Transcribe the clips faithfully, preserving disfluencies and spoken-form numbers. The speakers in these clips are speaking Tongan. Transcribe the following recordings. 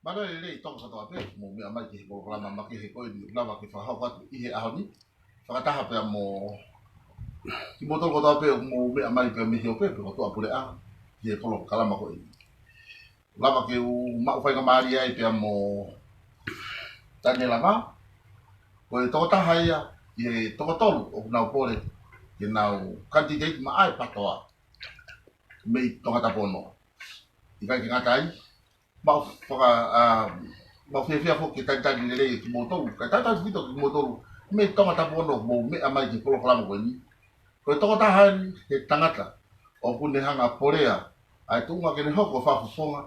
Mālō e lelei Tonga kotoa pē, mou meʻa mai ki he polokalama makehe ko eni, lava ke fakahoko atu ʻi he ʻaho ni. Fakataha pea mo kimoutolu kotoa pē, mou meʻa mai pea mei he ope, pe ko tuʻapuleʻanga, ki he polokalama ko eni. Lava ke u maʻu faingamālie ai pea mo Taniela Vā, ko e tokotaha ia ʻi he toko tolu ʻoku nau pole ke nau candidate maʻa e PATOA mei Tongatapu ono. ʻIkai ke ngata ai, maʻu faka-, ʻa, maʻu fiefia foki ke talitali lelei kimoutolu, kae talitali ʻaupito kimoutolu mei Tongatapu ono, mou meʻa mai ki he polokalama ko eni. Ko e tokotaha eni he tangata ʻoku ne hanga ʻo polea ʻa e tuʻunga ke ne hoko ko e fakafofonga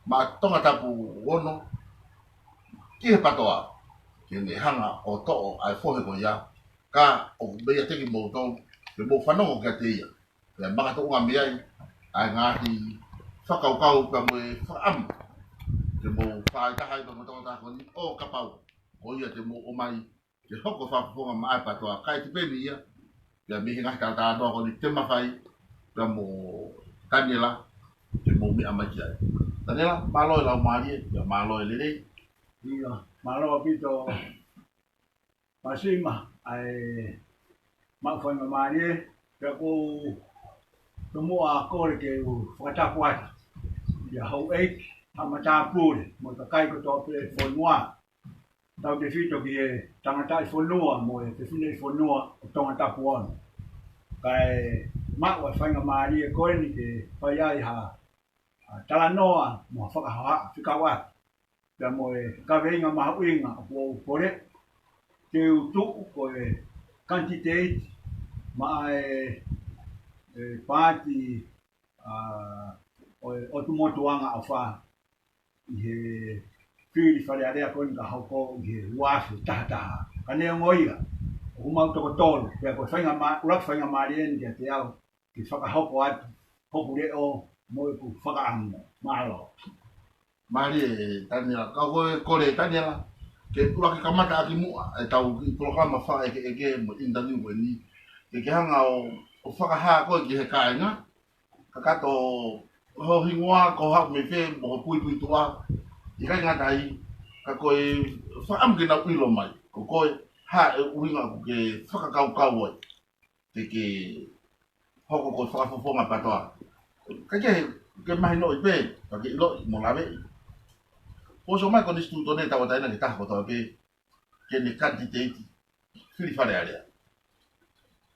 maʻa Tongatapu ono ki he PATOA, ke ne hanga ʻo toʻo ʻa e fohe ko ia, ka ʻoku meʻa ʻiate kimoutolu ke mou fanongo kiate ia. Pea makatuʻunga mei ai ʻa e ngaahi fakakaukau pea mo e fakaʻamu ke mou fāitaha ai pea mo e tokotaha ko eni ʻo kapau ko ia te mou ʻomai ke hoko ko e fakafofonga maʻa e PATOA, kae tipeni ia pea mei he ngaahi talatalanoa ko eni te mafai pea mo Taniela ke mou meʻa mai ki ai. Taniela, mālō e laumālie, pea mālō e lelei. ʻIo, mālō ʻaupito Masima, ʻa e maʻu faingamālie, pea ʻoku ou tomuʻa kole ke u fakatapu atu ʻia houʻeiki, haʻa matāpule, mo e kakai kotoa pē ʻo e fonua, tautefito ki he tangataʻi fonua mo e fefineʻi fonua ʻo Tongatapu ono. Kae maʻu ʻa e faingamālie ko eni ke fai ai ha, ha talanoa mo ha fakahohaʻa fekauʻaki pea mo e kaveinga mahuʻinga ʻoku ou pole ke u tuʻu ko e candidate maʻa e, e paati, ʻa, ʻo e ʻOtu Motu Angaʻofa ʻi he fili Fale Alea ko eni ka hoko ʻi he ua afe taha taha. Ka neongo ia, ʻoku mau toko tolu, pea ko e faingamā-, ʻuluaki faingamālie eni kiate au ke fakahoko atu hoku leʻo mo ʻeku fakaʻamu. Mālō. Mālie Taniela, ka ko e kole Taniela, ke ʻuluaki kamata ʻaki muʻa ʻetau kiʻi polokalama fakaʻekeʻeke mo e interview ko eni, ke ke hanga ʻo, ʻo fakahā koe ki he kāinga, kakato ho hingoa, ko hoʻo haʻu mei fē, mo ho puipuituʻa, ʻikai ngata ai, ka ko e fakaʻamu ke nau ʻilo mai ko koe, hā e ʻuhinga ʻoku ke fakakaukau ai ke ke hoko ko e fakafofonga PATOA. Ka ke, ke mahinoʻi pē, ka ke ʻiloʻi mo laveʻi. Kuo ʻosi ʻomai Konisitūtone tauʻatāina ki he taha kotoa pē ke ne candidate fili Fale Alea.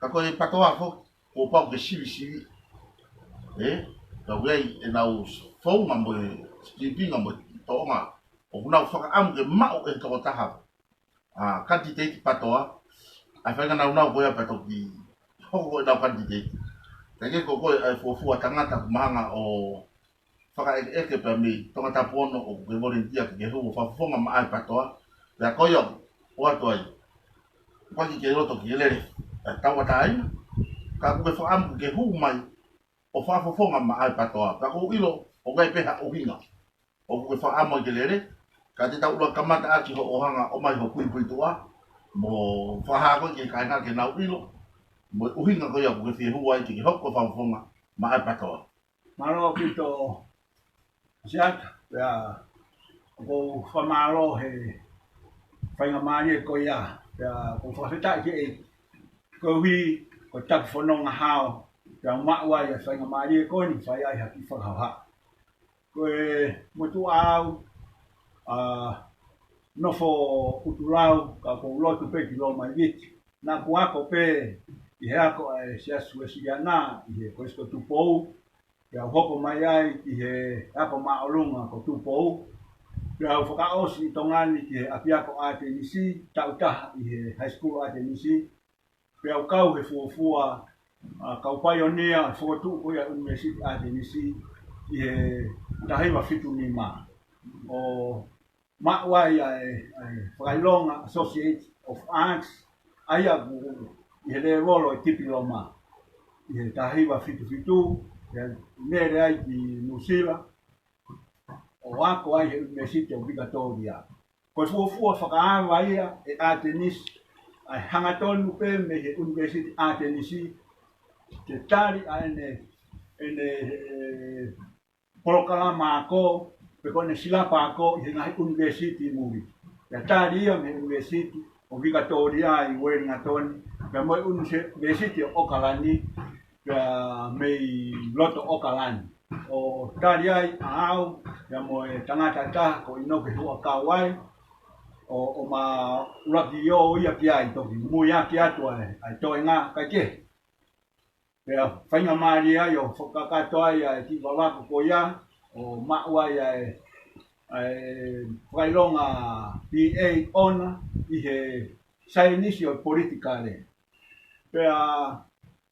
Ka ko e PATOA foki, kuo pau ke sivisiviʻi. Ē? Ka ʻoku ʻi ai ʻenau founga mo e sipinga mo e tōʻonga ʻoku nau fakaʻamu ke maʻu ʻe he tokotaha, ʻa, candidate PATOA, ʻa e faʻahinga naunau ko ia pea toki hoko ko ʻenau candidate. Ka ke ko koe ʻa e fuofua tangata ʻoku mahanga ʻo fakaʻekeʻeke pea mei Tongatapu ono ʻoku ke volunteer ke ke hū ʻo fakafofonga maʻa e PATOA. Pea ko ia ʻoku ʻoatu ai, ʻoku ʻikai ke ke loto ke lele ʻa e tauʻatāina, ka ʻoku ke fakaʻamu ke hū mai ʻo fakafofonga maʻa e PATOA. Pea ʻoku ou ʻilo ʻoku ʻi ai pē ha ʻuhinga ʻoku ke fakaʻamu ai ke lele, ka te tau ʻuluaki kamata ʻaki hoʻo hanga ʻo ʻomai ho puipuituʻa, mo fakahā koe ki he kāinga ke nau ʻilo mo e ʻuhinga ko ia ʻoku ke fie hū ai ke ke hoko ko e fakafofonga maʻa e PATOA. Mālō ʻaupito Siaka, pea ʻoku ou fakamālō he faingamālie ko ia, pea ʻoku ou fakafetaʻi ki he ʻEiki koeʻuhi ko e taki fononga hao, pea u maʻu ai ʻa e faingamālie ko eni fai ai ha kiʻi fakahohaʻa. Ko e motuʻa au, ʻa, nofo ʻUtulau, ka ʻoku ou lotu pē ki Lomaiviti. Naʻa ku ako pē ʻi he ako ʻa e Siasi Uēsiliana ʻi he Kolisi ko Tupou, pea u hoko mai ai ki he ako māʻolunga ko Tupou, pea u fakaʻosi ʻi Tonga ni ki he ʻapiako ʻAtenisi, taʻu taha ʻi he high school ʻAtenisi, pea u kau he fuofua, ʻa, kau paionia fokotuʻu ko ia ʻUnivēsiti ʻAtenisi ʻi he taha hiva fitu nima. ʻO maʻu ai ʻa e, ʻa e fakaʻilonga Associate of Arts, ʻa ia ʻoku ʻi he lēvolo ʻo e tipiloma ʻi he taha hiva fitu fitu, pea u lele ai ki Nuʻusila, ʻo ako ai he ʻUnivēsiti ʻo Vikatōlia. Ko e fuofua fakaava ia ʻe ʻAtenisi, ʻa e hangatonu pē mei he ʻUnivēsiti ʻAtenisi, ke tali ʻa ʻene, ʻene, ē, polokalama ako, pe ko ʻene silapa ako ʻi he ngaahi ʻunivēsiti ʻi muli. Pea tali ia mei he ʻUnivēsiti ʻo Vikatōlia ʻi Uelingatoni, pea mo e ʻUnivēsiti ʻo ʻOkalani, pea mei loto ʻOkalani. ʻO tali ai ʻa au, pea mo e tangata ʻe taha ko ʻInoke Huʻakau ai, ʻo, ʻo ma ʻuluaki ō ia ki ai, toki muiaki atu ai ʻa e toenga kae kehe. Pea faingamālie ai ʻo fakakakato ai ʻa e kiʻi vavaku ko ia, ʻo maʻu ai ʻa e, ʻa e fakaʻilonga B A ʻoʻona ʻi he saienisi ʻo e politikale. Pea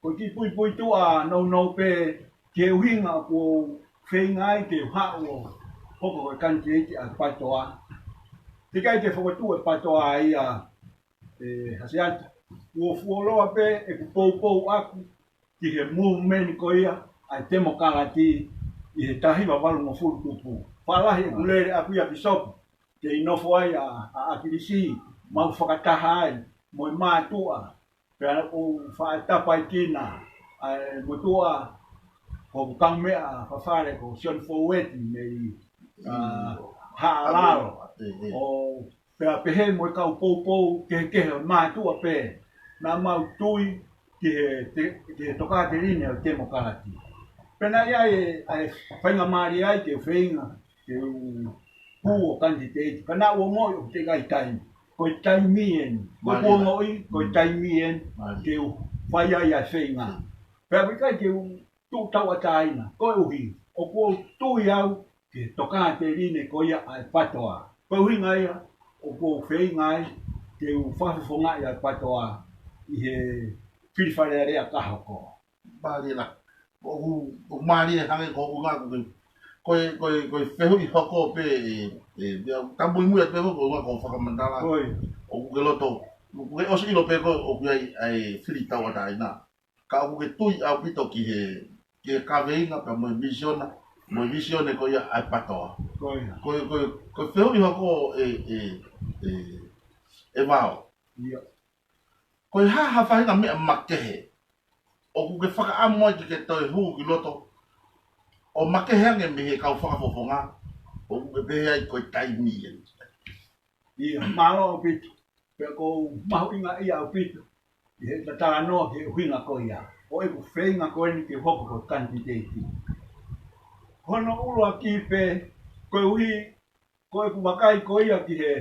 ko e kiʻi puipuituʻa nounou pē ki he ʻuhinga ʻoku ou feinga ai ke u haʻu ʻo hoko ko e kanititeiti ʻa e PATOA. Teʻeki ai ke fokotuʻu e PATOA ia, ʻe Hasiata, kuo fuoloa pē ʻeku poupou ʻaku ki he movement ko ia ʻa e temokalati ʻi he taha hiva valungofulu tupu. Faʻa lahi ʻeku lele ʻaku ia ki Sopu, kei nofo ai ʻa, ʻa ʻAkilisi, mau fakataha ai mo e mātuʻa, pea u faʻa tapaikina ʻa e motuʻa ko hoku kaumeʻa fafale ko Sione Foueti mei, ʻa, Haʻalalo. ʻO pea pehē mo e kau poupou kehekehe ʻo e mātuʻa pē, naʻa mau tui ki he te-, ki he tokāteline ʻo e temokalati. Pea naʻe ʻi ai e, ʻa e faingamālie ai ke u feinga ke u hū ʻo kanititeiti. Ka naʻa ku ongoʻi ʻoku teʻeki ai taimi. Ko e taimi eni. Ko ʻeku ongoʻi, ko e taimi eni ke u fai ai ʻa e feinga. Pea ʻoku ʻikai ke u tuʻu tauʻatāina, koeʻuhi ʻoku ou tui au ki he tokāteline ko ia ʻa e PATOA. Ko e ʻuhinga ia ʻoku ou feinga ai ke u fakafofongaʻi ʻa e PATOA ʻi he fili Fale Alea ka hoko. Mālie lahi. ʻOku, ʻoku mālie hangē ko e ʻuhinga ko e, ko e, ko e, ko e fehuʻi hoko pē ʻe, ʻe, ʻe, ka muimui atu pē ko e ʻuhinga ko e fakamatala. ʻOku ke loto, ʻoku ke ʻosi ʻilo pē ko e ʻoku ʻi ai ʻa e fili tauʻatāina. Ka ʻoku ke tui ʻaupito ki he, ki he kaveinga pea mo e misiona, mo e misione ko ia ʻa e PATOA. Ko e, ko e, ko e fehuʻi hoko ʻe, ʻe, ʻe, ʻe Vao. Ko e hā ha faʻahinga meʻa makehe ʻoku ke fakaʻamu ai ke ke toe hū ki loto ʻo makehe ange mei he kau fakafofonga, ʻoku ke pehē ai ko e taimi eni. Mālō ʻaupito. Pea ʻoku ou mahuʻingaʻia ʻaupito ʻi heʻeta talanoa ki he ʻuhinga ko ia ʻo ʻeku feinga ko eni ke hoko ko e kanititeiti. Hono ʻuluaki pē, koeʻuhi ko ʻeku vakai ko ia ki he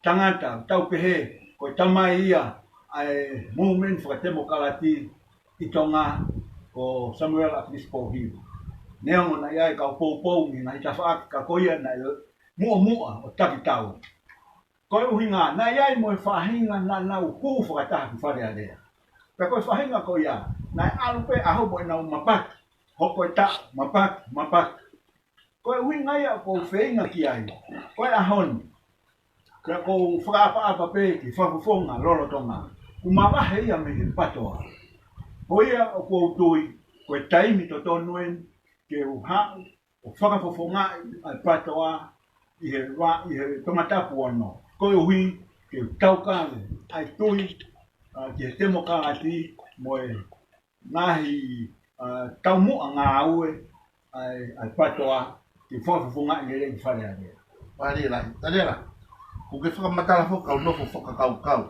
tangata, tau pehē, ko e tamai ia ʻa e movement fakatemokalati ʻi Tonga, ko Samuel ʻAkilisi Pōhiva. Neongo naʻe ʻi ai e kau poupou mei he ngaahi tafaʻaki, ka ko ia naʻe muʻomuʻa ʻo taki tau. Ko e ʻuhinga, naʻe ʻi ai mo e faʻahinga naʻa nau hū fakataha ki Fale Alea. Pea ko e faʻahinga ko ia, naʻe ʻalu pē ʻaho mo ʻenau mapaki, hoko e taʻu, mapaki, mapaki. Ko e ʻuhinga ia ʻoku ou feinga ki ai, ko e ʻaho ni. Pea ʻoku ou fakaʻapaʻapa pē ke fakafofonga lolotonga. Kuo mavahe ia mei he PATOA. Ko ia ʻoku ou tui, ko e taimi totonu eni, ke u haʻu ʻo fakafofongaʻi ʻa e PATOA ʻi he va-, ʻi he Tongatapu ono. Koeʻuhi ke u taukave ʻa e tui, ʻa, ki he temokalati mo e ngaahi, ʻa, taumuʻa ngāue ʻa e, ʻa e PATOA ke fakafofongaʻi lelei ki Fale Alea. Mālie lahi, mālie lahi. ʻOku ke fakamatala foki kau nofo fakakaukau.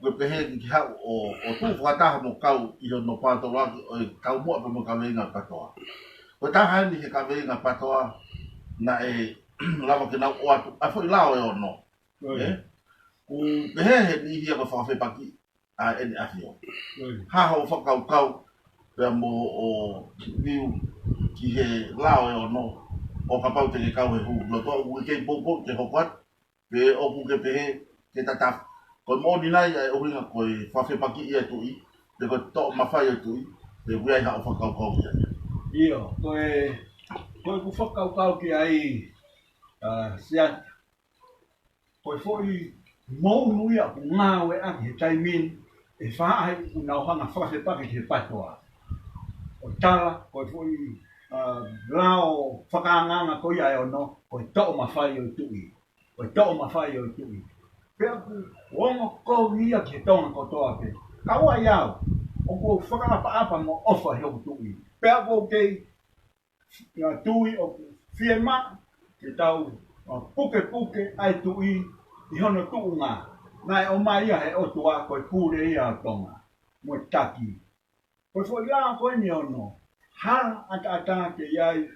Ko e pehē ke ke haʻu ʻo, ʻo tuʻu fakataha mo kau ʻi hono pātoloaki ʻo e taumuʻa pea mo e kaveinga PATOA. Ko e taha eni he kaveinga PATOA naʻe lava ke nau ʻoatu ʻa e foʻi lao ʻe ono. ʻE? ʻOku pehē he niʻihi ia ko e fakafepaki ʻa ʻEne ʻAfio. Hā hoʻo fakakaukau pea mo hoʻo view ki he lao ʻe ono ʻo kapau te ke kau he hū ki loto, ʻoku ke kei poupou ke hoko atu, pe ʻoku ke pehē ke tatafu? Ko e moʻoni nai ʻa e ʻuhinga ko e fakafepakiʻi ʻa e tuʻi, pe ko e toʻo mafai ʻo e tuʻi, pe ʻoku ʻi ai haʻo fakakaukau ki ai? ʻIo, ko e, ko ʻeku fakakaukau ki ai, ʻa, Siata, ko e foʻi mounu ia ʻoku ngāueʻaki he taimi ni ʻe he faʻahi ʻoku nau hanga fakafepaki ki he PATOA. ʻO tala, ko e foʻi, ʻa, lao fakaangaanga ko ia ʻe ono, ko e toʻo mafai ʻo e tuʻi. Ko e toʻo mafai ʻo e tuʻi. Pea ʻoku ongo kovi ia ki he Tonga kotoa pē. Ka ʻoku ʻi ai au, ʻoku ou fakaʻapaʻapa mo ʻofa ʻi hoku tuʻi. Pea ʻoku ou kei, ʻa, tui ʻoku fiemaʻu ke tau, ʻo, pukepuke ʻa e tuʻi ʻi hono tuʻunga naʻe ʻomai ia he ʻOtua, ko e pule ia ʻo Tonga mo e taki. Ko e foʻi lao ko eni ʻo hono hala ʻataʻatā ke ʻi ai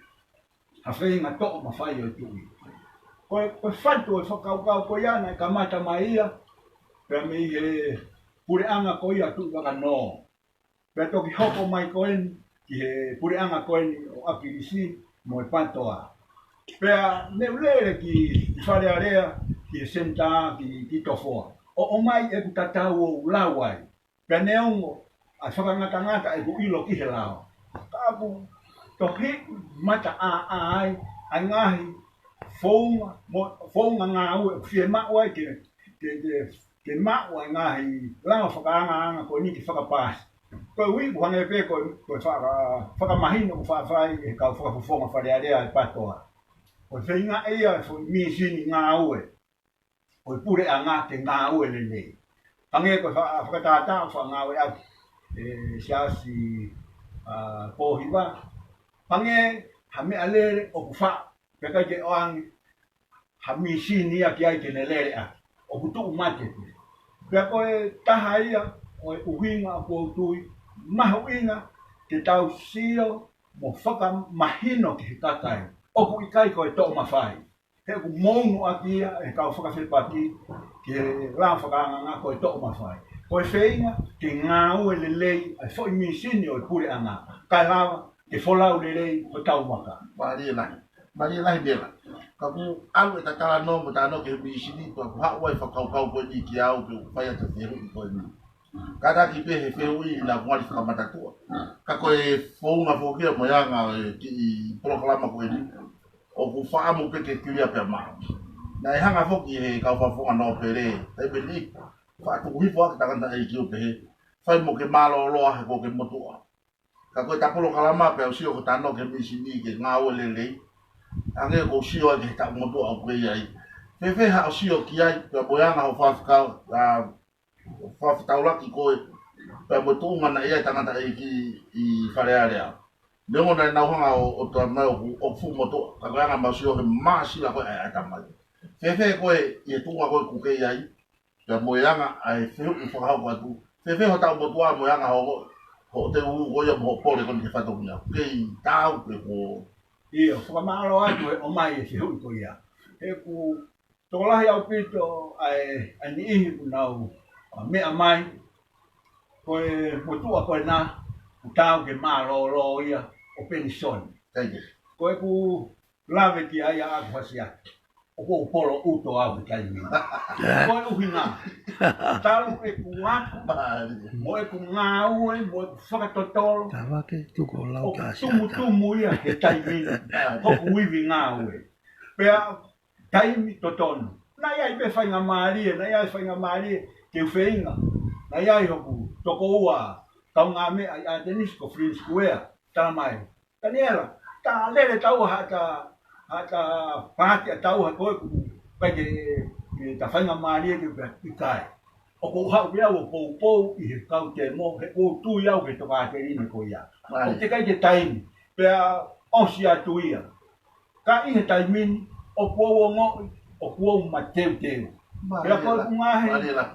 ha feinga toʻo mafai ʻo e tuʻi. Ko e, ko e fatu ʻo e fakakaukau ko ia naʻe kamata mai ia pea mei he puleʻanga ko ia Tuʻi Vakanō. Pea toki hoko mai ko eni ki he puleʻanga ko eni ʻo ʻAkilisi mo e Patoa. Pea ne u lele ki, ki Fale Alea, ki he senitā, ki, ki Tofoa, ʻo ʻomai ʻeku tatau ʻo u lau ai. Pea neongo ʻa e fakangatangata ʻeku ʻilo ki he lao, ka ʻoku tohi mata ʻā ʻā ai ʻa e ngaahi founga, mo, founga ngāue ʻoku fiemaʻu ai ke, ke, ke, ke maʻu ʻa e ngaahi lao fakaangaanga ko eni ke fakapaasi. Ko e ui, ʻoku hangē pē ko e, ko e faka-, fakamahino ʻoku faʻa fai ʻe he kau fakafofonga Fale Alea ʻa e Patoa. Ko e feinga ia ʻa e foʻi mīsini ngāue ʻo e puleʻanga ke ngāue lelei. Hangē ko e fa-, fakatātā ʻoku faʻa ngāueʻaki ʻe Siaosi, ʻa, Pōhiva. Hangē ha meʻalele ʻoku faʻa, pea ʻikai ke ʻoange ha mīsini ia ki ai ke ne lele ʻaki, ʻoku tuʻu mate pē. Pea ko e taha ia ʻo e ʻuhinga ʻoku ou tui mahuʻinga ke tau sio mo fakamahino ki he kakai ʻoku ʻikai ko e toʻo mafai. He ʻoku mounuʻaki ia ʻe he kau fakafepaki ki he lao fakaangaanga ko e toʻo mafai. Ko e feinga ke ngāue lelei ʻa e foʻi mīsini ʻo e puleʻanga, kae lava ke folau lelei hotau vaka. Mālie lahi. Mālie lahi Mela. Ka ʻoku ʻalu e talanoa mo talanoa ki he mīsini, pea ʻoku haʻu ai e fakakaukau ko eni kiate au ke u fai atu e fehuʻi ko eni. Kātaki pē he fehuʻi naʻa ku ngali fakamatatua. Ka ko e founga foki ia mo e anga ʻo e kiʻi polokalama ko eni, ʻoku fakaʻamu pē ke kilia pea maʻu. Naʻe hanga foki ʻe he kau fakafofonga nōpele, taimi ni, faʻa tuku hifo ʻaki e tangataʻeiki ʻo pehē, fai mo ke mālōlō he ko ke motuʻa. Ka ko e ta polokalama pea u sio ko e talanoa ki he mīsini ke ngāue lelei. Hangē ko e sio ai ki he taʻu motuʻa ʻoku ke ʻi ai. Fēfē haʻo sio ki ai, pea mo e anga hoʻo fakafikau, ʻa, fakafetaulaki koe, pea mo e tuʻunga naʻe ʻi ai e tangataʻeiki ʻi Fale Alea. Neongo naʻa nau hanga ʻo, ʻo tala mai ʻoku, ʻoku fuʻu motuʻa, ka ko e anga ʻemau sio he māsila ko ē ʻa e ʻatamai. Fēfē koe ʻi he tuʻunga ko ē ʻoku ke ʻi ai, pea mo e anga ʻa e fehuʻi fakahoko atu. Fēfē ho taʻu motuʻa mo e anga hoʻo, hoʻo teu ko ia mo hoʻo pole ko eni ki he fatongia. Kei taau pē ko. ʻIo, fakamālō atu he ʻomai e fehuʻi ko ia. He ʻoku tokolahi ʻaupito ʻa e, ʻa e niʻihi ʻoku nau, ʻa, meʻa mai, ko e motuʻa ko ena, ʻoku taau ke mālōlō ia ʻo penisoni. Thank you. Ko ʻeku lave ki ai ʻa ʻaku hasi atu, ʻoku ou polo ʻuto au he taimi ni. Ko e ʻuhinga, talu ʻeku ako, Mālie. Mo ʻeku ngāue, mo ʻeku fakatotolo, Tavake, tuku ʻo lau ʻoku kia Siata. Tumutumu ia he taimi ni, Mālie. Hoku ivi ngāue. Pea taimi totonu. Naʻe ʻi ai pē faingamālie, naʻe ʻi ai faingamālie ke u feinga. Naʻe ʻi ai hoku tokoua kaungāmeʻa ʻi ʻAtenisi ko Flynn Square, tala mai, Taniela, ta lele taua haʻata, haʻata paati ʻa taua ko ē ʻoku ʻikai ke, ke ta faingamālie ke pea ʻikai. ʻOku ou haʻu pē au ʻo poupou ʻi he kau temo, he ʻoku ou tui au ki he tokāteline ko ia. Mālie. ʻOku teʻeki ai ke taimi, pea ʻosi atu ia. Ka ʻi he taimi ni, ʻoku ou ongoʻi, ʻoku ou mateuteu. Mālie. Pea ko ʻeku ngaahi, Mālie la.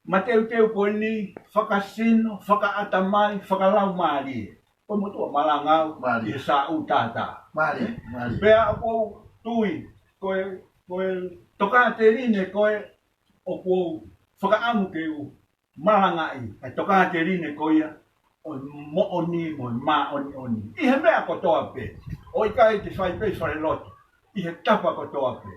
Mateuteu ko eni, fakasino, fakaʻatamai, fakalaumālie. Ko e motuʻa malanga au, Mālie. ʻI he sāʻu tātā. Mālie, mālie. Pea ʻoku ou tui, ko e, ko e tokāteline ko ē ʻoku ou fakaʻamu ke u malangaʻi, ʻa e tokāteline ko ia ʻo e moʻoni mo e māʻoniʻoni. ʻI he meʻa kotoa pē, ʻo ʻikai ke fai pē ʻi falelotu, ʻi he tapa kotoa pē.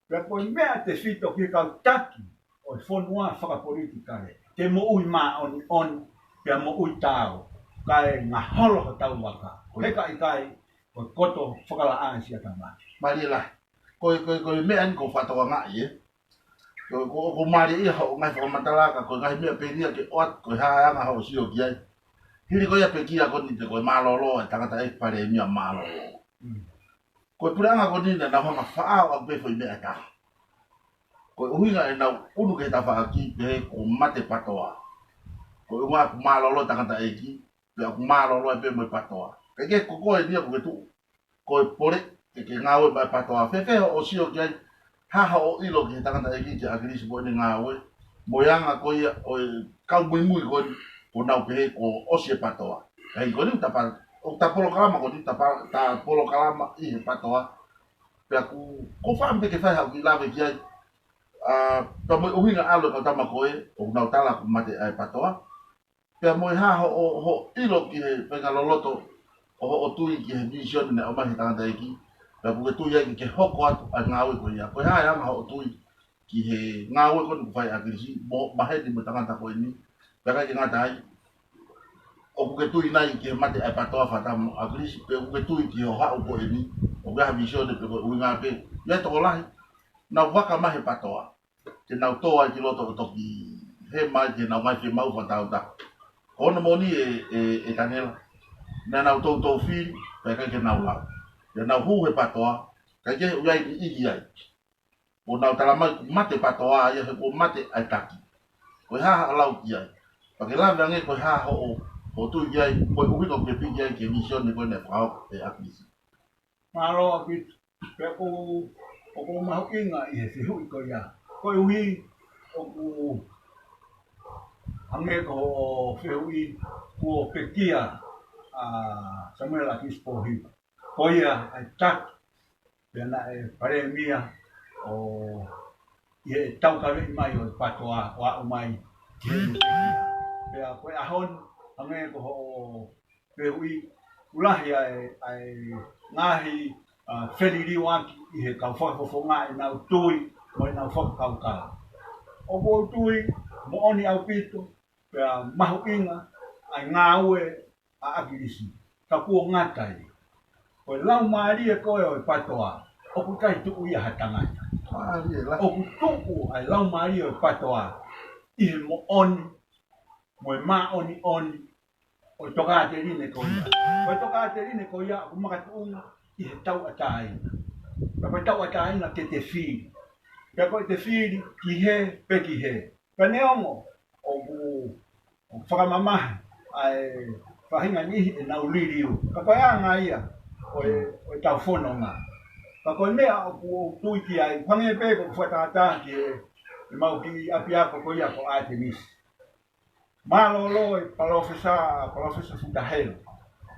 Pea ko e meʻa tefito ki he kau taki ʻo e fonua fakapolitikale, ke moʻui māʻoniʻoni, pea moʻui taau, kae ngaholo hotau vaka. Ko e ka ʻikai, ko e koto fakalaʻā ʻa e siʻa tamaki. Mālie lahi. Ko e, ko e, ko e meʻa ni ʻoku ou fakatokangaʻi, ē. Ko, ko, ʻoku mālie ia hoʻo ngaahi fakamatala ka ko e ngaahi meʻa pē ia ke ʻoatu, ko e hā e anga hoʻo sio ki ai. Hili ko ia pekia ko eni pe ko e mālōlō, e tangataʻeiki palēmia mālōlō. Mm. Ko e puleʻanga ko eni naʻa nau hanga faʻao ʻaki pē foʻi meʻa ʻe taha. Ko e ʻuhinga ʻenau ʻunu ki he tafaʻaki pehē kuo mate Patoa. Ko e ʻuhinga ʻoku mālōlō e tangataʻeiki, pea ʻoku mālōlō ai pē mo e Patoa. Kae kehe ko koe eni ia ʻoku ke tuʻu. Ko e pole, ke, ke ngāue mai e PATOA. Fēfē hoʻo sio ki ai, hā hoʻo ʻilo ki he tangataʻeiki, ki he ʻAkilisi mo ʻene ngāue, mo e anga ko ia ʻo e kau muimui ko eni, kuo nau pehē kuo ʻosi e PATOA. Kae ko eni ta pa-, ʻo ta polokalama ko eni, ta pa-, ta polokalama ʻi he PATOA. Pea ʻoku, ʻoku ou fakaʻamu pē ke fai haʻaku kiʻi lave ki ai. ʻA, pea mo e ʻuhinga ʻalu e kau tama ko ē, ʻoku nau tala kuo mate ʻa e PATOA. Pea mo e hā hoʻo, hoʻo ʻilo ki he feinga loloto ʻo hoʻo tui ki he vīsone naʻe ʻomai he tangataʻeiki. Pea ʻoku ke tui ai ke, ke hoko atu ʻa e ngāue ko ia. Ko e hā e anga hoʻo tui ki he ngāue ko eni kuo fai ʻe ʻAkilisi, mo maheni mo e tangata ko eni. Pea ʻikai ke ngata ai, ʻoku ke tui nai ki he mate ʻa e PATOA fakataha mo ʻAkilisi, pe ʻoku ke tui ki hoʻo haʻu ko eni, ʻoku ʻi ai ha vīsone pe ko e ʻuhinga pē, ʻi ai e tokolahi, nau vaka mai he PATOA ke nau tō ai ki loto ʻo toki hē mai ke nau ngaahi fiemaʻu fakatāutaha. Ko hono moʻoni ē, ē, ē Tanela, naʻa nau toutou fili, pea ʻikai ke nau lau. Pea nau hū he PATOA, kae kehe ʻoku ʻi ai e niʻihi ai. Kuo nau tala mai kuo mate e PATOA ia he kuo mate ʻa e taki. Ko e hā haʻo lau ki ai? Pea ke lave ange ko e hā hoʻo, hoʻo tui ki ai, ko e ʻuhinga ʻoku ke piki ai ki he vīsone ko ē naʻe fakahoko ʻe ʻAkilisi. Mālō ʻaupito. Pea ʻoku, ʻoku mahuʻinga ʻi he fehuʻi ko ia. Koeʻuhi ʻoku hangē ko hoʻo fehuʻi kuo pekia ʻa Samuela ʻAkilisi Pōhiva. Ko ia ʻa e taki, pea naʻe palēmia ʻo ʻi he taukaveʻi mai ʻo e PATOA ʻo aʻu mai ki he pekia. Pea ko e ʻaho ni, hangē ko hoʻo fehuʻi, ʻoku lahi ʻa e, ʻa e ngaahi, ʻa, feliliuaki ʻi he kau fakafofonga ʻenau tui mo ʻenau fakakaukau. ʻOku ou tui, moʻoni ʻaupito, pea mahuʻinga ʻa e ngāue ʻa ʻAkilisi, ka kuo ngata ia. Ko e laumālie ko ē ʻo e PATOA, ʻoku ʻikai tuʻu ia ha tangata. Mālie lahi. ʻOku tuʻu ʻa e laumālie ʻo e PATOA ʻi he moʻoni, mo e māʻoniʻoni ʻo e tokāteline ko ia. Ko e tokāteline ko ia ʻoku makatuʻunga ʻi he tauʻatāina. Pea ko e tauʻatāina ke te fili. Pea ko e te fili ki hē pe ki hē. Pea neongo ʻoku, ʻoku fakamamahi ʻa e faʻahinga niʻihi ʻenau liliu. Ka ko e anga ia ʻo e, ʻo e tau fononga. Ka ko e meʻa ʻoku ou tui ki ai, hangē pē ko e fakatātā ki he, ʻemau kiʻi ʻapiako ko ia ko ʻAtenisi. Mālōlō e palōfesa, Palōfesa Futa Helu.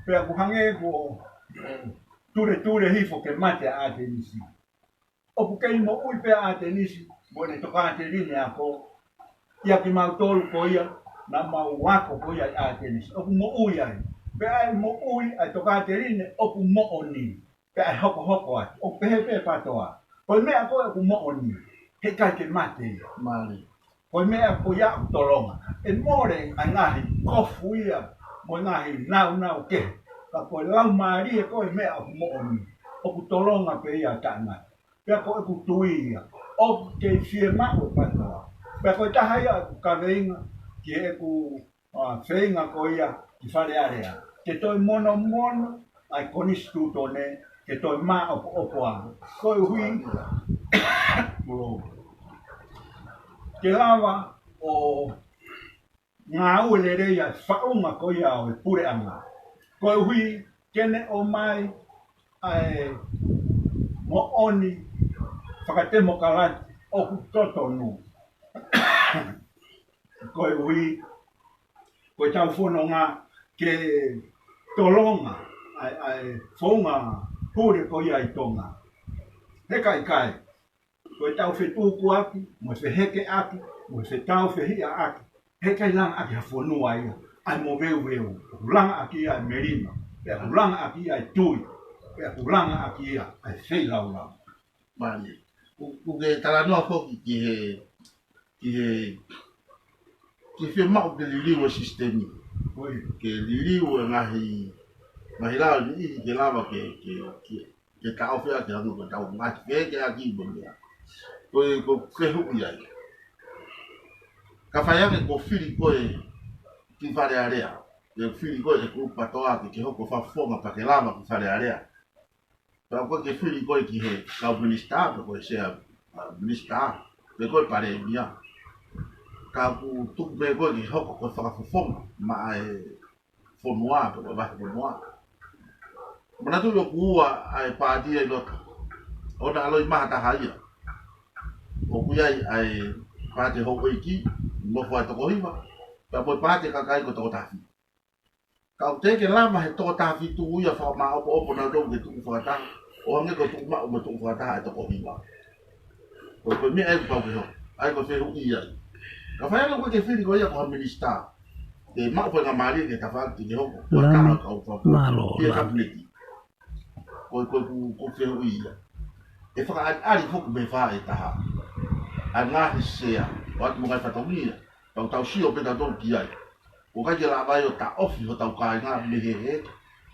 Pea ʻoku hangē kuo, ʻo, tuletule hifo ke mate ʻa ʻAtenisi. ʻOku kei moʻui pē ʻa ʻAtenisi, mo ʻene tokāteline ako, ʻia kimautolu ko ia, naʻa mau ako ko ia ʻi ʻAtenisi. ʻOku moʻui ai. Pea ʻe moʻui ʻa e tokāteline ʻoku moʻoni. Pea ʻe hokohoko atu. ʻOku pehē pē PATOA. Ko e meʻa ko ē ʻoku moʻoni. Heʻikai ke mate ia. Mālie. Ko e meʻa ko ia ʻoku tolonga. ʻE mole ʻa e ngaahi kofu ia, mo e ngaahi naunau kehe. Ka ko e laumālie ko e meʻa ʻoku moʻoni. ʻOku tolonga pē ia taʻengata. Pea ko ʻeku tui ia. ʻOku kei fiemaʻu e PATOA. Pea ko e taha ia ʻeku kaveinga, ki heʻeku ʻa, feinga ko ia ki Fale Alea. Ke toe monomono ʻa e konisitūtone, ke toe māʻopoʻopo ange. Koeʻuhi, ke lava ʻo ngāue lelei ʻa e faʻunga ko ia ʻo e puleʻanga. Koeʻuhi, ke ne ʻomai ʻa e moʻoni fakatemokalati ʻoku totonu. Koeʻuhi, ko e tau fononga ke tolonga ʻa e, ʻa e founga pule ko ia ʻi Tonga. He ʻikai, ʻikai. Ko e tau fetukuaki, mo e fehekeʻaki, mo e fetau fehiʻaʻaki. Heʻikai langa ʻaki ha fonua ia, ʻa e moveuveu. ʻOku langa ʻaki ia ʻa e melino, pea ʻoku langa ʻaki ia ʻa e tui, pea ʻoku langa ʻaki ia ʻa e feilaulau. Mālie. ʻOku, ʻoku ke talanoa foki ki he, ki he, ki he fiemaʻu ke liliu e sisitemi. ʻOi. Ke liliu e ngaahi, ngaahi lao niʻihi ke lava ke, ke, ke, ke taʻofi ʻaki hangē ko e tau ngaahi fekeʻaki mo e meʻa. Ko e, ko e fehuʻi ai. Ka fai ange ko e fili ko ē ki Fale Alea. Ko e fili ko ē ki he kulupu PATOA ke, ke hoko fakafofonga pea ke lava ki Fale Alea. Pea ko e ke fili ko ē ki he kau minisitā, pe ko e sea, ʻa, minisitā, pe ko e palēmia. Ka ʻoku tuku pē koe ke hoko ko e fakafofonga maʻa e fonua, pe ko e vahefonua. Manatuʻi ʻoku ua ʻa e paati ʻi loto. ʻOku ʻaloʻi mai ha taha ia. ʻOku ʻi ai ʻa e paati houʻeiki, nofo ʻa e toko hiva. Pea mo e paati kakai ko e toko taha fitu. Ka ʻoku teʻeki lava he toko taha fitu ia fakamāʻopoʻopo nautolu ke tuʻu fakataha. ʻO hangē ko e tuʻu maʻu mo e tuʻu fakataha ʻa e toko hiva. Ko e, ko e meʻa ʻoku pau ke hoko. ʻA ia ko e fehuʻi ia. Ka fai ange ʻoku ʻikai ke fili koe ia ko ha minisitā. Ke maʻu faingamālie ke tafaʻaki ke hoko. Ko e Lami, taha kau fakafoki. Mālō, Lami. Kapineti. Ko e, ko e, ko e, ko e fehuʻi ia. ʻE fakaʻaliʻali foki mei he fā ʻe taha. ʻA e ngaahi sea. ʻOatu mo e ngaahi fatongia. Tau tau sio pē tautolu ki ai. ʻOku ʻikai ke lava ai ʻo taʻofi hotau kāinga mei he hē,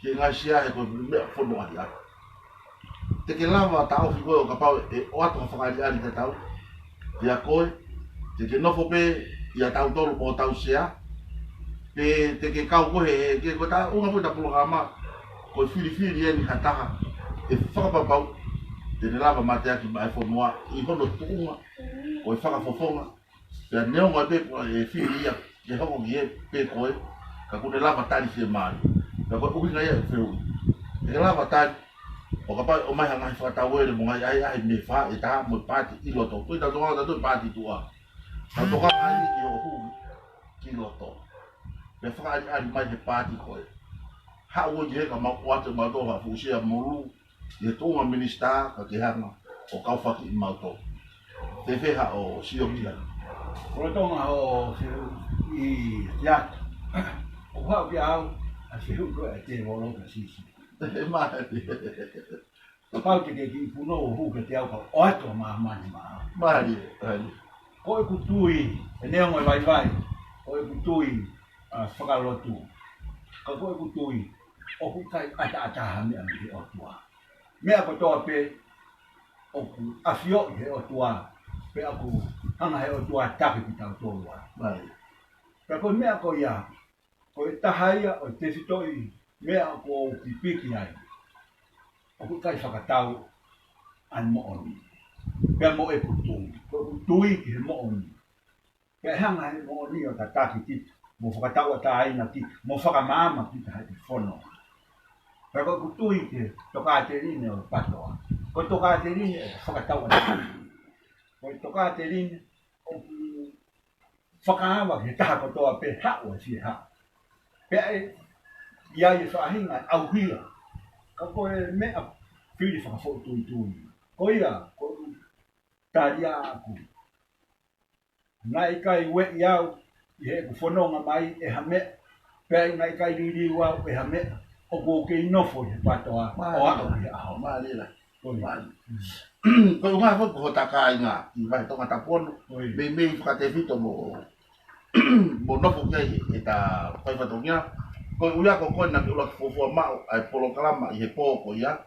ki he ngaahi sea he ko e meʻa fono ʻahiʻahi. Te ke lava taʻofi koe ʻo kapau ʻe ʻoatu ha fakaʻaliʻali tatau. Pea ko e, te ke nofo pē ʻia tautolu mo hotau sea. Pe te ke kau koe he, he, ke ko e taʻu ʻunga pē ʻeta polokalama, ko e filifili eni ha taha. ʻE fakapapau, te ne lava mateaki maʻa e fonua, ʻi hono tuʻunga, ko e fakafofonga, pea neongo pē ko e fili ia ke hoko ki he pē ko e, ka ʻoku ne lava tali fiemālie. Pea ko e ʻuhinga ia e fehuʻi. Ke lava tali, ʻo kapau ʻe ʻomai ha ngaahi fakatauele mo e ngaahi ʻahiʻahi mei he fā ʻe taha mo e paati ʻi loto. Ko e tau tokanga tautolu paati tuʻa. Tau tokanga ai ki hoʻo hū ki loto. Pea fakaʻaliʻali mai he paati ko e. Haʻu ʻo ʻi he ka mau ʻoatu mautolu ha fuʻu sea molu. ʻI he tuʻunga minisitā ka ke hanga ʻo kau faki ʻi mautolu. Fēfē haʻo sio ki ai? Ko e tonga ʻo fehuʻi ia. ʻOku haʻu kia au, ʻa e fehuʻi ko e ʻa e tēvolo ka sisi. Mālie. Kapau te ke kiʻi punou ʻo hū kiate au ka ʻoatu ʻa māmani maʻau. Mālie, mālie. Ko ʻeku tui, ʻe neongo e vaivai, ko ʻeku tui, ʻa, fakalotu. Ka ko ʻeku tui, ʻoku ʻikai ʻataʻatā ha meʻa mei he ʻOtua. Meʻa kotoa pē ʻoku ʻafioʻi he ʻOtua, pea ʻoku hanga he ʻOtua ʻo taki kitautolu ai. Mālie. Pea ko e meʻa ko ia, ko e taha ia ʻo e tefitoʻi meʻa ʻoku ou pipiki ai. ʻOku ʻikai fakatau ʻa e moʻoni. Pea mo ʻeku tui, ko ʻeku tui ki he moʻoni. Pea ʻe hanga he moʻoni ʻo tataki kita, mo fakatauʻatāina kita, mo fakamaama kita he fononga. Pea ko ʻeku tui ki he tokāteline ʻo e PATOA. Ko e tokāteline ʻoku fakatauʻatāina. Ko e tokāteline ʻoku fakaava ki he taha kotoa pē haʻu ʻa e fie haʻu. Pea ʻe ʻi ai e faʻahinga ʻauhila. Ka ko e meʻa fili fakafoʻituitui. Ko ia, ko e tali ʻaʻaku. Naʻe ʻikai ueʻi au ʻi heʻeku fononga mai ʻe ha meʻa, pea naʻe ʻikai liliu au ʻe ha meʻa, ʻoku ou kei nofo ʻi he PATOA, mālie, ʻo aʻu ki he ʻaho. Mālie. Ko ia. Mālie. Ko e ʻuhinga foki ko hota kāinga, ʻi Vahetonga Tapu Ono, ʻoi, meimei fakatefito mo, mo nofo ki ai ʻeta faifatongia, ko e ʻuhinga ko ē naʻa ke ʻuluaki fuofua maʻu ʻa e polokalama ʻi he pō ko ia,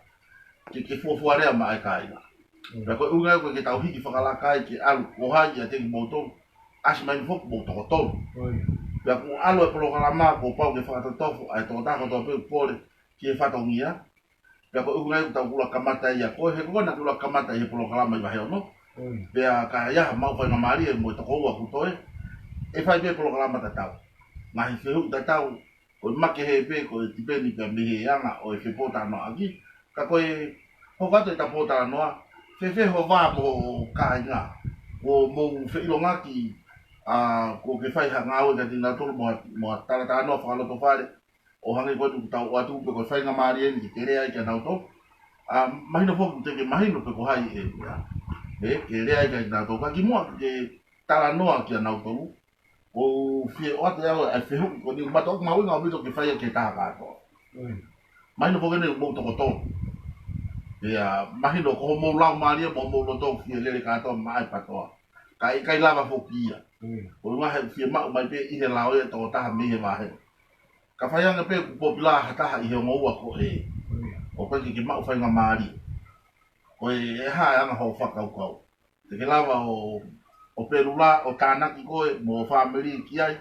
ke, ke fuofua lea maʻa e kāinga. Mm. Pea ko e ʻuhinga ko ē ke tau hiki fakalakalaka ai ke ʻalu ko hai ʻiate kimoutolu. ʻAsi mai ni foki mou toko tolu. ʻOi. Pea kuo ʻalu e polokalama kuo pau ke fakatotofo ʻa e tokotaha kotoa pē ʻoku pole ki he fatongia. Pea ko e ʻuhinga ia ʻoku tau ʻuluaki kamata ia ko e, he ko ē naʻa ke ʻuluaki kamata ʻi he polokalama ʻi Vahe Ono. ʻOi. Pea ka ʻi ai ha maʻu faingamālie mo e tokoua ʻoku toe, ʻe fai pē polokalama tatau. Ngaahi fehuʻi tatau, ko e makehe pē, ko e tipeni pē mei he anga ʻo e fepōtalanoaʻaki. Ka ko e hoko atu ʻeta pōtalanoa, fēfē ho vā mo ho kāinga, kuo mou feʻilongaki, ʻa, kuo ke fai ha ngāue kiate kinautolu mo ha, mo ha talatalanoa fakalotofale, ʻo hangē ko eni ʻoku tau ʻoatu pē ko e faingamālie eni ke ke lea ai kia nautolu. ʻA, mahino foki te ke mahino pe ko hai ʻe, ʻe, ke lea ai kia nautolu. Ka kimuʻa ke talanoa kia nautolu, ʻoku ou fie ʻoatu ʻe au ʻa e fehuʻi ko eni, mata ʻoku mahuʻinga ʻaupito ke fai ia ki he taha kātoa. ʻOi. Mahino foki eni ʻoku mou toko tolu. Pea mahino ko hoʻomou laumālie mo hoʻomou loto ʻoku fie lele kātoa maʻa e PATOA. Ka ʻe ʻikai lava foki ia. ʻOi. Ko e ʻuhinga he ʻoku fiemaʻu mai pē ʻi he lao ia e tokotaha mei he vahe. Ka fai ange pē kuo popula ha taha ʻi he ongo ua ko ē. ʻOi. ʻOku ʻikai ke ke maʻu faingamālie. Ko e, ʻe hā e anga hoʻo fakakaukau. Te ke lava ʻo, ʻo pelula, ʻo tānaki koe mo ho fāmili ki ai,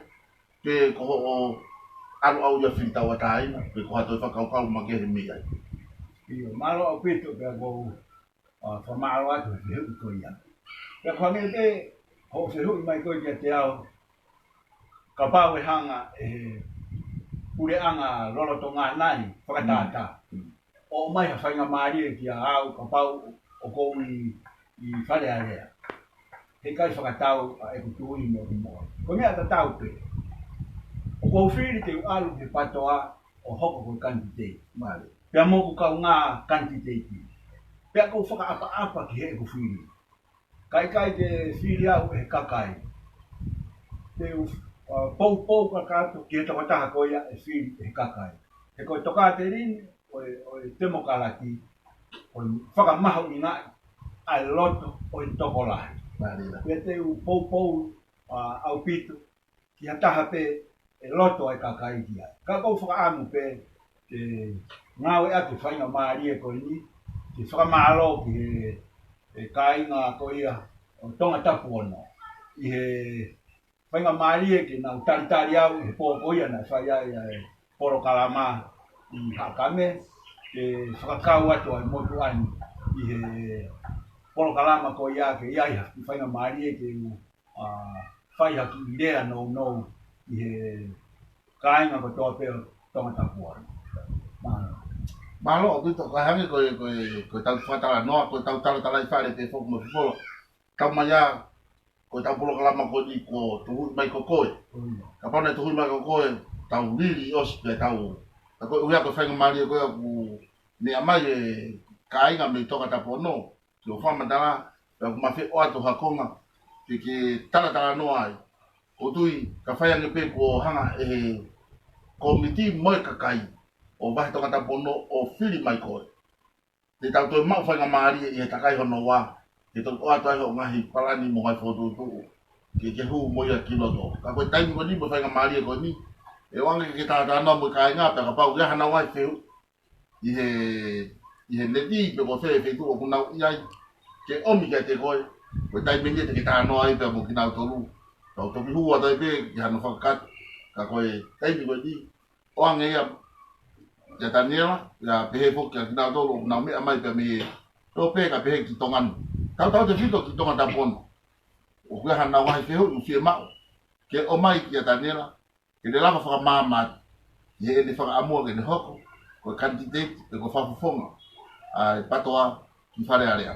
pe ko hoʻo ʻalu ʻau ia fili tauʻatāina, pe ko ha toe fakakaukau makehe mei ai. ʻIo, mālō ʻaupito pea ʻoku ou, ʻa, fakamālō atu he fehuʻi ko ia. Pea ko e hangē pē hoʻo fehuʻi mai ko ē kiate au, kapau ʻe hanga ʻe he puleʻanga lolotonga nai fakatātā. Mm. Mm. ʻomai ha faingamālie kiate au kapau ʻoku ou ʻi, ʻi Fale Alea. He ʻikai fakatau ʻa ʻeku tui mo ʻeku moʻoni. Ko e meʻa tatau pē. ʻOku ou fili ke u ʻalu ki he PATOA ʻo hoko ko e kanititeiti. Mālie. Pea mo hoku kaungā kanititeiti. Pea ʻoku ou fakaʻapaʻapa ki heʻeku fili. Ka ʻikai ke fili au ʻe he kakai. Te u, uh, poupou kakato ki he tokotaha ko ia ʻe fili ʻe he kakai. He ko e tokāteline ʻo e, ʻo e temokalati, ʻoku fakamahuʻingaʻi ʻa e loto ʻo e tokolahi. Mālie. Pea te u poupou, uh, ʻaupito ki ha taha pē ʻe loto ai kakai ki ai. Ka ʻoku ou fakaʻamu pē ke ngāueʻaki e faingamālie ko eni, ke fakamālō ki he, he kāinga ko ia ʻo Tongatapu Ono. ʻI he faingamālie ke nau talitali au ʻi he pō ko ia naʻe fai ai ʻa e polokalama ʻi Haʻakame, ke fakakau atu ai motuʻa ni ʻi he polokalama ko ia ke ʻi ai ha faingamālie ke u ʻa, fai ha kiʻi lea nounou ʻi he kāinga kotoa pē ʻo Tongatapu Ono. Mālō. Mālō ʻaupito, ka hangē ko e, ko e, ko ʻetau fakatalanoa, ko ʻetau talatalaifale pē foki mo Fifolo. Tau mai ā, ko ʻetau polokalama ko eni kuo tuhuʻi mai ko koe. Ko ia. Kapau naʻe tuhuʻi mai ko koe, tau lili ʻosi pē tau. Ka ko e ʻuhinga ko e faingamālie ko ia ʻoku meʻa mai e kāinga mei Tongatapu Ono, ke u fakamatala, pea ʻoku ma fie ʻoatu ha konga, ke ke talatalanoa ai. ʻOku ou tui, ka fai ange pē kuo hanga ʻe he kōmiti mo e kakai ʻo e vahe Tongatapu Ono ʻo fili mai koe. Te tau toe maʻu faingamālie ʻi he takai hono ua, ke toki ʻoatu ai hoʻo ngaahi palani mo e ngaahi fokotuʻutuʻu, ke ke hū mo ia ki loto. Ka ko e taimi ko eni mo e faingamālie ko eni, ʻe ʻoange ke ke talatalanoa mo e kāinga, pea kapau ʻoku ʻi ai haʻanau ngaahi fehuʻi, ʻi he, ʻi he neti pe ko fē feituʻu ʻoku nau ʻi ai, ke ʻomi kiate koe, ko e taimi ni te ke talanoa ai pea mo kinautolu. Tau toki hū atu ai pē ki hano fakakata, ka ko e taimi ko eni, ʻoange ia kia Taniela, pea pehē foki kia kinautolu ʻoku nau meʻa mai pea mei he, tō pē ka pehē ki Tonga ni. Tautautefito ki Tongatapu Ono. ʻOku ʻi ai haʻanau ngaahi fehuʻi ʻoku fiemaʻu ke ʻomai kia Taniela, ke ne lava fakamaama atu ʻi heʻene fakaʻamua ke ne hoko ko e kanititeiti pe ko e fakafofonga ʻa e PATOA ki Fale Alea.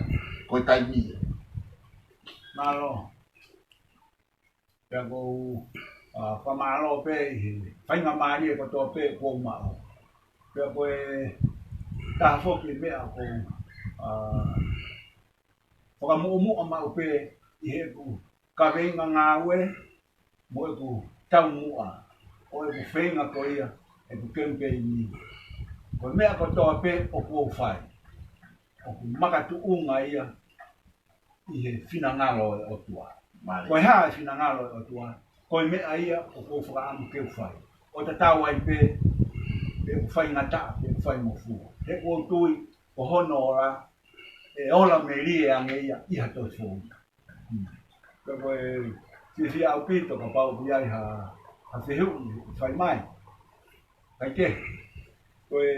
Ko e taimi ia. Mālō. Pea ʻoku ou, ʻa, fakamālō pē ʻi he faingamālie kotoa pē kuo u maʻu. Pea ko e taha foki e meʻa ʻoku ou, ʻa, fakamuʻomuʻa maʻu pē ʻi heʻeku kaveinga ngāue mo ʻeku taumuʻa ʻo ʻeku feinga ko ia ʻeku kemipeini. Ko e meʻa kotoa pē ʻoku ou fai, ʻoku makatuʻunga ia ʻi he finangalo ʻo e ʻOtua. Mālie. Ko e hā e finangalo ʻo e ʻOtua? Ko e meʻa ia ʻoku ou fakaʻamu ke u fai. ʻO tatau ai pē pe ʻoku faingataʻa pe ʻoku faingofua. He ʻoku ou tui ko hono ola, ʻe ola melie ange ia ʻi ha toe foʻi. Hmm. Ka ko e fiefia ʻaupito kapau ʻoku ʻi ai ha, ha fehuʻi ʻe fai mai. Kae kehe, ko e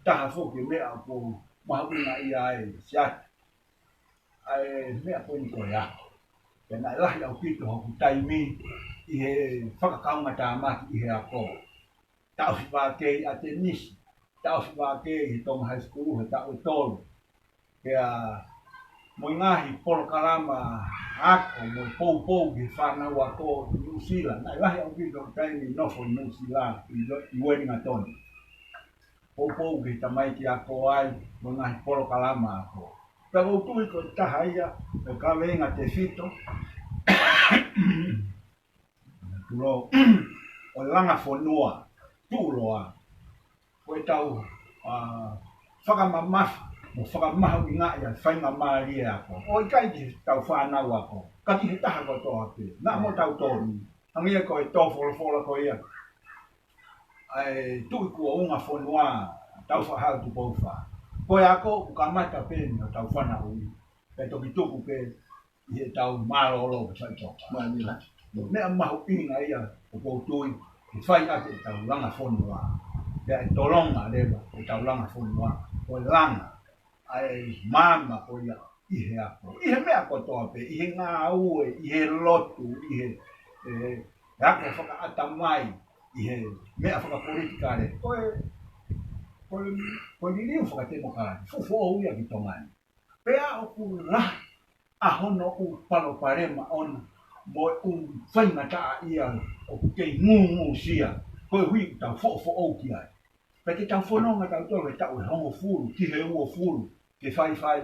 taha foki e meʻa ʻoku ou mahuʻingaʻia ai, Siate, ʻa e meʻa ko eni ko e ako. Pea naʻe lahi ʻaupito hoku taimi ʻi he fakakaungātāmaki ʻi he ako. Taʻofi vākē ʻi ʻAtenisi, taʻofi vākē ʻi he Tonga High School he taʻu ʻe tolu. Pea mo e ngaahi polokalama ako mo e poupou ki he fānau ako ʻi Nuʻusila. Naʻe lahi ʻaupito hoku taimi nofo ʻi Nuʻusila ʻi, ʻi Uelingatoni. Poupou ki he tamaiki ako ai, mo e ngaahi polokalama ako. Pea ʻoku ou tui ko e taha ia ʻo e kaveinga tefito, tulou, ʻo e langa fonua, tuʻuloa. Ko ʻetau, ʻa, fakamamafa, mo fakamahuʻingaʻi ʻa e faingamālie ako. ʻO ʻikai ke tau fānau ako. Ka ki he taha kotoa pē. Naʻa mo tautolu. Hangē ko e tō folofola ko ia ʻa e Tuʻi Kuo Unga Fonua, Tāufaʻāhau Tupou Fā. Ko e ako ʻoku kamata pē mei hotau fanauʻi, pea toki tuku pē ʻi heʻetau mālōlō ke faʻitoka. Mālie. Meʻa mahuʻinga ia ʻoku ou tui, ke fai ʻaki ʻetau langa fonua. Pea ʻe tolonga leva ʻetau langa fonua. Ko e langa ʻa e maama ko ia ʻi he ako. ʻI he meʻa kotoa pē, ʻi he ngāue, ʻi he lotu, ʻi he, ʻe, ako fakaʻatamai, ʻi he meʻa fakapolitikale. Ko e, ko e, ko e liliu fakatemokalati, fuʻu foʻou ia ki Tonga ni. Pea ʻoku lahi ʻa hono ʻū palopalema ʻona, mo e ʻū faingataʻaʻia ʻoku kei ngūngūsia, koeʻuhi ʻoku tau foʻofoʻou ki ai. Pea te tau fononga tautolu he taʻu ʻe hongofulu ki he uofulu, ke faifai.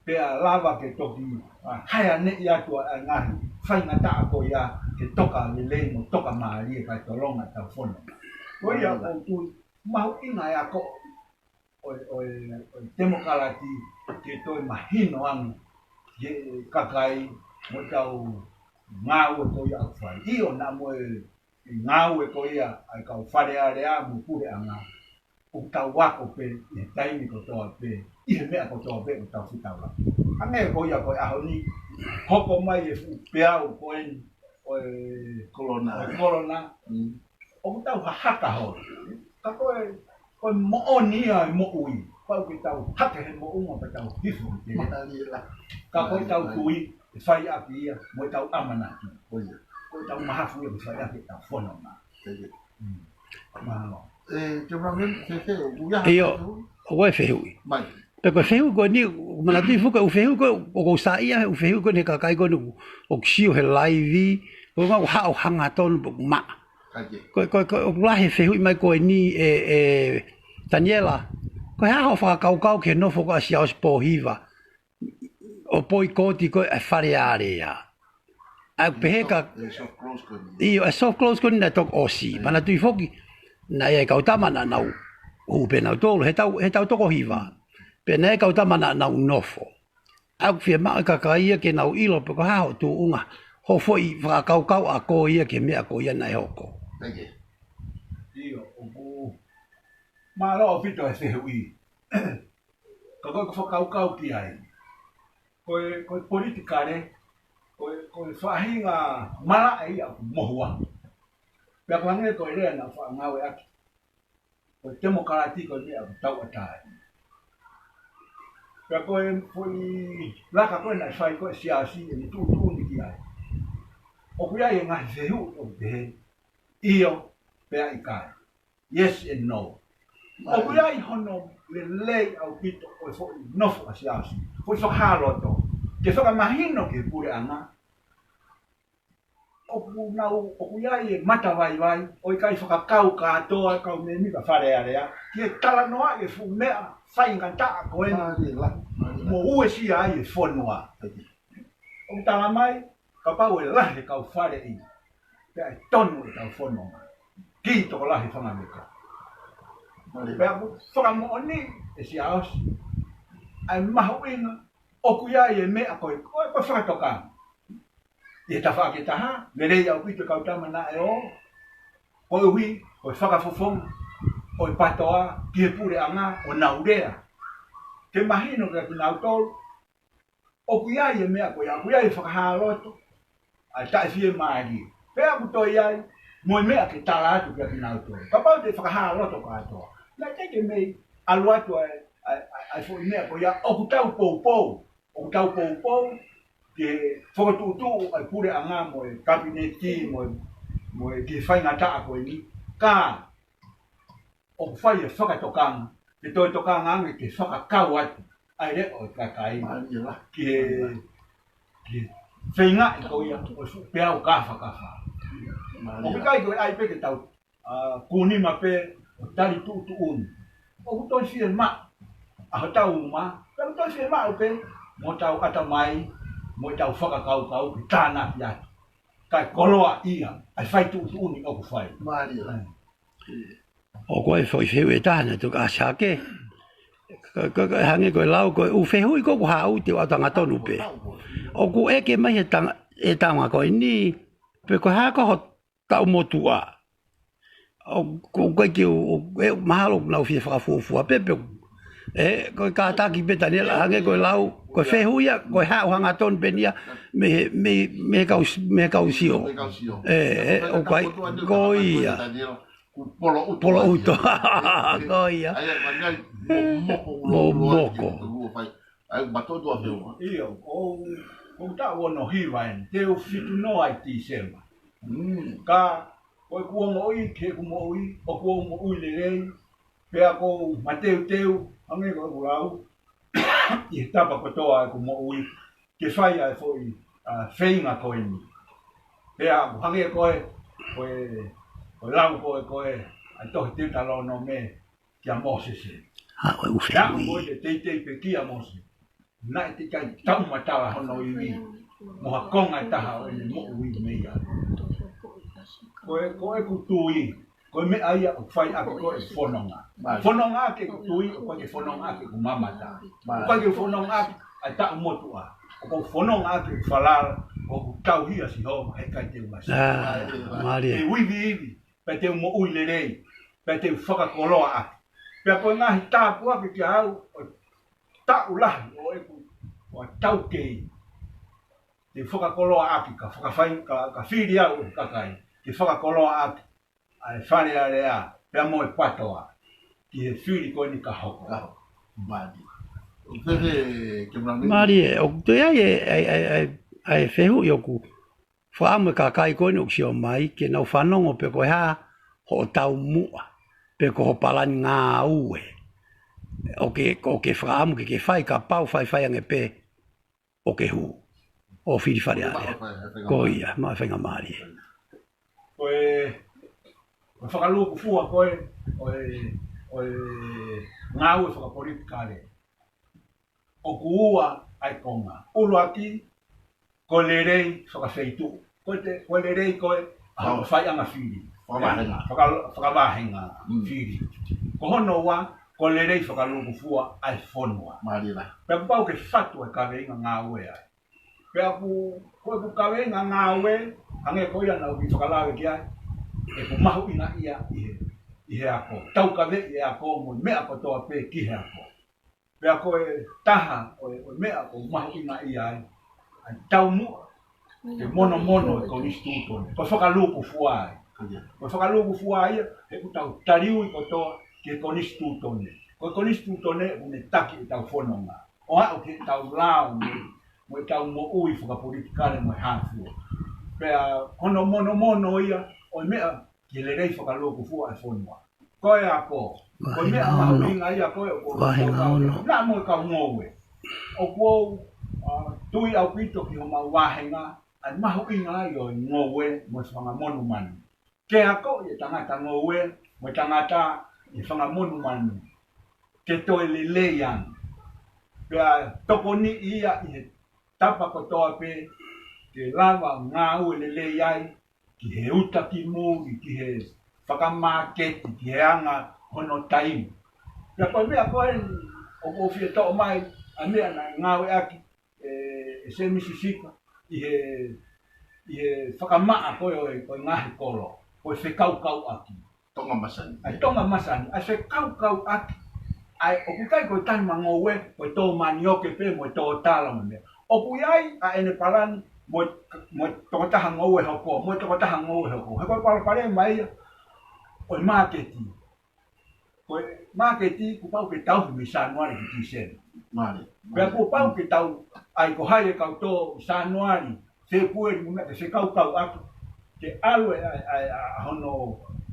Pea lava ke toki, ʻa, haianeʻi atu ʻa e ngaahi faingataʻa ko ia ke toka lelei mo toka mālie kae tolonga ʻetau fononga. Ko ia ʻoku ou tui mahuʻinga e ako ʻo e, ʻo e, ʻo e temokalati ke toe mahino ange ki he kakai mo ʻetau ngāue ko ia ʻoku fai. ʻIo, naʻa mo e, e ngāue ko ia ʻa e kau Fale Alea mo e puleʻanga, ʻoku tau ako pē ʻi he taimi kotoa pē, ʻi he meʻa kotoa pē ʻoku tau fetaulaki. Hangē ko ia ko e ʻaho ni, hoko mai e fuʻu peau ko eni ʻo e Kolona. ʻo e Kolona. Mm. ʻOku tau hahaka holo. Ka ko e, ko e moʻoni ia e moʻui. Pau ke tau hake he moʻunga pea tau hifo ki he lea. Mālie lahi. Ka ko ʻetau tui, ʻe fai ʻaki ia, mo ʻetau ʻamanaki. Ko ia. Ko ʻetau mahafu ia ke fai ʻaki ʻetau fononga. Ko ia. Mm. Mahalo. E, te mami, ke ke, ʻoku ʻi ai ha ʻIo, fehuʻi? ʻOku ʻi ai e fehuʻi. Mai. Pea ko e fehuʻi ko eni, manatuʻi foki ʻoku fehuʻi ko, ʻoku ou saiʻia he ʻoku fehuʻi ko eni he kakai ko eni ʻoku sio he laivi, ko e ngaahi ʻoku haʻu hangatonu pea ʻoku maʻa. Kae kehe. Ko, ko, ko, ʻoku lahi e fehuʻi mai ko eni ʻe, ʻe Taniela. Ko e hā hoʻo fakakaukau ki he nofo ko ia ʻa Siaosi Pōhiva ʻo poikooti ko ē ʻa e Fale Alea. ʻA ia ʻoku pehē ka, E soft close ko eni. ʻIo, e soft close ko eni naʻe toki ʻosi. Manatuʻi foki, naʻe ʻi ai e kau tama naʻa nau hū pē nautolu, he taʻu, he taʻu toko hiva. Pea naʻe ʻi ai e kau tama naʻa nau nofo. ʻA ia ʻoku fiemaʻu e kakai ia ke nau ʻilo pe ko e hā hoʻo tuʻunga, hoʻo foʻi fakakaukau ʻa koe ia ki he meʻa ko ia naʻe hoko. Thank you. ʻIo, ʻoku mālō ʻaupito e fehuʻi. Ka ko e fakakaukau ki ai. Ko e, ko e politikale, ko e, ko e faʻahinga malaʻe ia ʻoku mohu ange. Pea ʻoku hangē ko e lea naʻa faʻa ngāueʻaki. Ko e temokalati ko e meʻa ʻoku tauʻatāina. Pea ko e foʻi laka ko ē naʻe fai ko ē ʻe Siaosi ʻene tuʻutuʻuni ki ai. ʻOku ʻi ai e ngaahi fehuʻi ʻoku pehē, ʻio, pea ʻikai. Yes and no. ʻOku ʻi ai hono lelei ʻaupito ʻo e foʻi nofo ʻa Siaosi. Foʻi fakahā loto. Ke fakamahino ki he puleʻanga. ʻOku nau, ʻoku ʻi ai e matavaivai, ʻo ʻikai fakakau kātoa e kau mēmipa Fale Alea, ki he talanoaʻi e fuʻu meʻa faingataʻa ko eni. Mālie lahi, mālie lahi. Mo uesia ai e fonua. ʻOku tala mai, kapau ʻe lahi e kau faleʻi, pea ʻe tonu ʻetau fononga. Ki tokolahi fanga meka. Mālie. Pea ʻoku fakamoʻoni ʻe Siaosi ʻa e mahuʻinga ʻoku ʻi ai e meʻa ko e, ko e, ko e fakatokanga. ʻI he tafaʻaki ʻe taha, lelei ʻaupito e kau tama naʻe ō, koeʻuhi ko e fakafofonga ʻo e PATOA ki he puleʻanga ʻo nau lea. Ke mahino kiate kinautolu, ʻoku ʻi ai e meʻa ko ia, ʻoku ʻi ai e fakahā loto ʻa e taʻefiemālie. Pea ʻoku toe ʻi ai mo e meʻa ke tala atu kiate kinautolu. Kapau te fakahā loto kātoa, naʻe teʻeki mei ʻalu atu ʻa e, ʻa e, ʻa e, ʻa e foʻi meʻa ko ia ʻoku tau poupou. ʻOku tau poupou ke fokotuʻutuʻu ʻa e puleʻanga mo e kapineti mo e, mo e ki he faingataʻa ko eni. Ka ʻoku fai e fakatokanga, ke toe tokanga ange ke fakakau atu ʻa e leʻo ʻo e kakai. Mālie lahi. Ki he, ki he feingaʻi ko ia ʻo e fuʻu peau kāfakafa. Mālie lahi. ʻOku ʻikai ko e ʻai pē ke tau ʻa, kūnima pē ʻo tali tuʻutuʻuni. ʻOku toe fiemaʻu ʻa hotau uma, pea ʻoku toe fiemaʻu pē mo hotau ʻatamai, mo ʻetau fakakaukau ke tānaki atu. Kae koloaʻia ʻa e fai tuʻutuʻuni ʻoku fai. Mālie lahi. ʻOku ʻi ai e foʻi fehuʻi ʻe taha naʻe tuku ʻe Sake. Ko, ko, ko e hangē ko e lau, ko e ʻū fehuʻi ko ē ʻoku haʻu te u ʻoatu hangatonu pē. ʻOku ʻeke mai he tanga, he tanga ko eni, pe ko e hā ko ho taʻu motuʻa. ʻOku, ʻoku ʻikai ke u, ʻe, mahalo ʻoku nau fie fakafuofua pē pe ʻoku, ʻe, ko e kātaki pē Taniela, hangē ko e lau, ko e fehuʻi ia, ko e haʻu hangatonu pē eni ia, mei he, mei, mei he kau, mei he kau sio. Mei he kau sio. ʻE, ʻe, ʻoku ʻikai, ko ia. Taniela, ku polo uto. Polo uto. Ko ia. ʻA ia, ko e ngaahi momoko, momoko. ʻA ia, matoto a feua. ʻIo, ʻoku, ʻoku taʻu ono hiva eni, te u fitu noa ʻi Tīsema. Mm. Ka, ko ʻeku ongoʻi, ki heʻeku moʻui, ʻoku ou moʻui lelei, Pea ʻoku ou mateuteu, hangē ko ʻeku lau, ʻi he tapa kotoa ʻeku moʻui, ke fai ʻa e foʻi, ʻa, feinga ko eni. Pea ʻoku hangē ko e, ko e, ko e lau ko e, ko e, ʻa e tohi Teutalōnome kia Mōsese. ʻA, ko e ʻufe Pea ui. Ko e teitei pē kia Mōsese. Naʻe teʻeki ai taumatala hono ivi mo ha konga ʻe taha ʻo ʻene moʻui mei ai. Ko e, ko ʻeku tui, ko e meʻa ia ʻoku fai ʻaki ko e fononga. Fononga ʻaki ʻeku tui, ʻoku ʻikai ke fononga ʻaki ʻeku mamata. ʻOku ʻikai ke fononga ʻaki ʻa e taʻu motuʻa. ʻOku ou fononga ʻaki ʻeku falala, ʻoku tauhi ʻa Sihova, heʻikai te u masi. ʻA, mālie. Te u iviivi, pea te u moʻui lelei, pea te u fakakoloa ʻaki. Pea ko e ngaahi tāpuaki kia au, ʻo e taʻu lahi ʻo ʻeku, ʻo e taukei. Te u fakakoloa ʻaki, ka fakafai, ka, ka fili au ʻe he kakai. Te u fakakoloa ʻaki ʻa e Fale Alea, pea mo e PATOA, ki he fili ko eni ka hoko. Ka hoko. Mālie. Pehē ke mula mei. Mālie, ʻoku toe ʻi ai e, ʻa e, ʻa e, ʻa e, ʻa e fehuʻi ʻoku fakaʻamu e kakai ko eni ʻoku sio mai, ke nau fanongo pe ko e hā hoʻo taumuʻa, pe ko hoʻo palani ngāue. ʻOku ke, ʻoku ke fakaʻamu ke ke fai kapau faifai ange pē ʻo ke hū ʻo fili Fale Alea. Ko ia, maʻu e faingamālie. Ko e, ko e fakalūkufua ko ē ʻo e, ʻo e ngāue fakapolitikale. ʻOku ua ʻa e konga. ʻUluaki, ko e lelei fakafeituʻu. Ko e te, ko e lelei ko ē ʻa hoʻo faiʻanga fili. Fakavahenga. Faka-, fakavahenga fili. Ko hono ua, ko e lelei fakalūkufua ʻa e fonua. Mālie lahi. Pea kuo pau ke fatu e kaveinga ngāue ai. Pea ʻoku, ko ʻeku kaveinga ngāue, hangē ko ia naʻa ku fakalave ki ai, ʻeku mahuʻingaʻia ʻi he, ʻi he ako. Taukaveʻi e ako mo e meʻa kotoa pē ki he ako. Pea ko e taha ʻo e, ʻo e meʻa ʻoku ou mahuʻingaʻia ai, ʻa e taumuʻa ke monomono e konisitūtone. Ko e fakalūkufua ai. Ko e fakalūkufua ia, he ʻoku tau taliui kotoa ki he konisitūtone. Ko e konisitūtone ʻoku ne taki ʻetau fononga. ʻO aʻu ki heʻetau lao mo, mo ʻetau moʻui fakapolitikale mo e hā fua. Pea ko hono monomono ia ʻo e meʻa ki he lelei fakalūkufua e fonua. Ko e ako. Ko e meʻa mahuʻinga ia ko ē ʻoku ou Vahenga ono. Naʻa mo e kau ngoue. ʻOku ou, ʻa, tui ʻaupito ki homau vahenga, ʻa e mahuʻinga ai ʻo e ngoue mo e fanga monumanu. Ke akoʻi e tangata ngoue mo e tangata ʻi he fanga monumanu ke toe lelei ange. Pea tokoniʻi ia ʻi he tapa kotoa pē ke lava ngāue lelei ai, ki he uta ki muli, ki he fakamāketi, ki he anga hono taimi. Pea ko e meʻa ko ē ʻoku ou fie toʻo mai, ʻa e meʻa naʻe ngāueʻaki ʻe, ʻe Semisi Sika ʻi he, ʻi he fakamaʻa ko ē ʻo e, ko e ngaahi kolo, ko e fekaukauʻaki. Tonga Masani. ʻA e Tonga Masani, ʻa e fekaukauʻaki. ʻA e ʻoku ʻikai ko e tahi ma ngoue, ko e tō manioke pē mo e tō tala mo e meʻa. ʻOku ʻi ai ʻa ʻene palani mo e, mo e tokotaha ngoue hoko, mo e tokotaha ngoue hoko. He ko e palopalema ia ʻo e māketi. Ko e māketi kuo pau ke tauhi mei Sānuali ki Tīsema. Mālie. Pea kuo pau ke tau, ʻai ko hai e kau tō Sānuali, Fēpueli mo e meʻa ke fekaukauʻaki. Ke ʻalu e, ʻa e, ʻa e, ʻa hono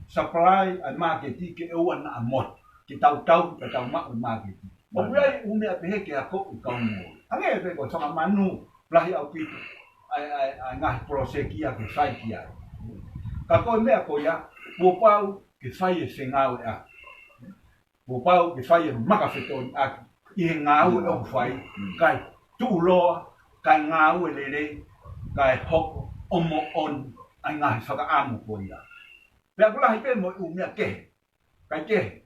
supply ʻa e māketi ke ʻoua naʻa motu. Ke tau tau, ke tau maʻu e māketi. ʻOku ʻi ai ʻū meʻa pehē ke akoʻi e kau ngoue. Hangē pē ko e fanga manu, lahi ʻaupito ʻa e, ʻa e, ʻa e ngaahi poloseki ia ke fai ki ai. Ka ko e meʻa ko ia, kuo pau ke fai e fengāueʻaki. Kuo pau ke fai e makafetoliʻaki ʻi he ngāue ʻoku fai, kae tuʻuloa, kae ngāue lelei, kae hoko ʻo moʻoni ʻa e ngaahi fakaʻamu ko ia. Pea ʻoku lahi pē mo e ʻū meʻa kehe, kae kehe.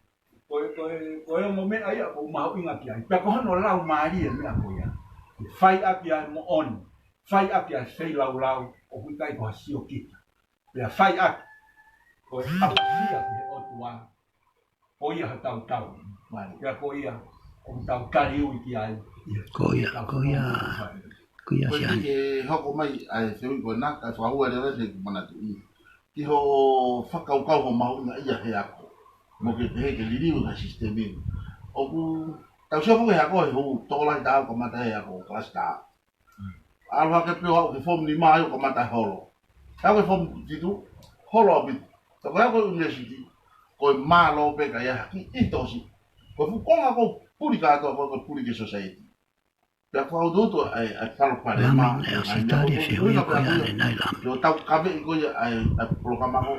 Ko e, ko e, ko e ongo meʻa ia ʻoku ou mahuʻinga ki ai. Pea ko hono lau mālie e meʻa ko ia. Ke fai ʻaki ʻa e moʻoni, fai ʻaki ʻa e feilaulau, ʻoku ʻikai ko ha siokita. Pea fai ʻaki, ko e ʻapasia ki he ʻOtua, ko ia hotau tau. Pea ko ia, ʻoku tau taliui ki ai. Ko ia, ko ia, ko ia. Ko e Siani. Ke hoko mai ʻa e fehuʻi ko ena, kae fakahua leva he ʻoku manatuʻi. Ki hoʻo fakakaukau hoʻo mahuʻingaʻia he ako. Mo ke pehē ke liliu e ngaahi sisitemi. ʻOku tau sio foki he ako he hū, tokolahi taha ʻoku kamata he ako kalasi taha. ʻAlu hake pē ʻo aʻu ki he form nima ai ʻoku kamata he holo. Aʻu ki he form fitu, holo ʻaupito. Ka ko e ako ʻunivēsiti, ko e mālō pē ka ʻi ai ha kiʻi ʻito ʻosi. Ko e fuʻu konga ko e puli kātoa ko e, ko e puli ki he society. Pea fakautuutu ʻa e, ʻa e palopalema. Lama ne ʻOsitelālia, fie ui ko ia ʻanenai Lama. Ke ʻo tau kaveʻi ko ia ʻa e, ʻa e polokalama ko.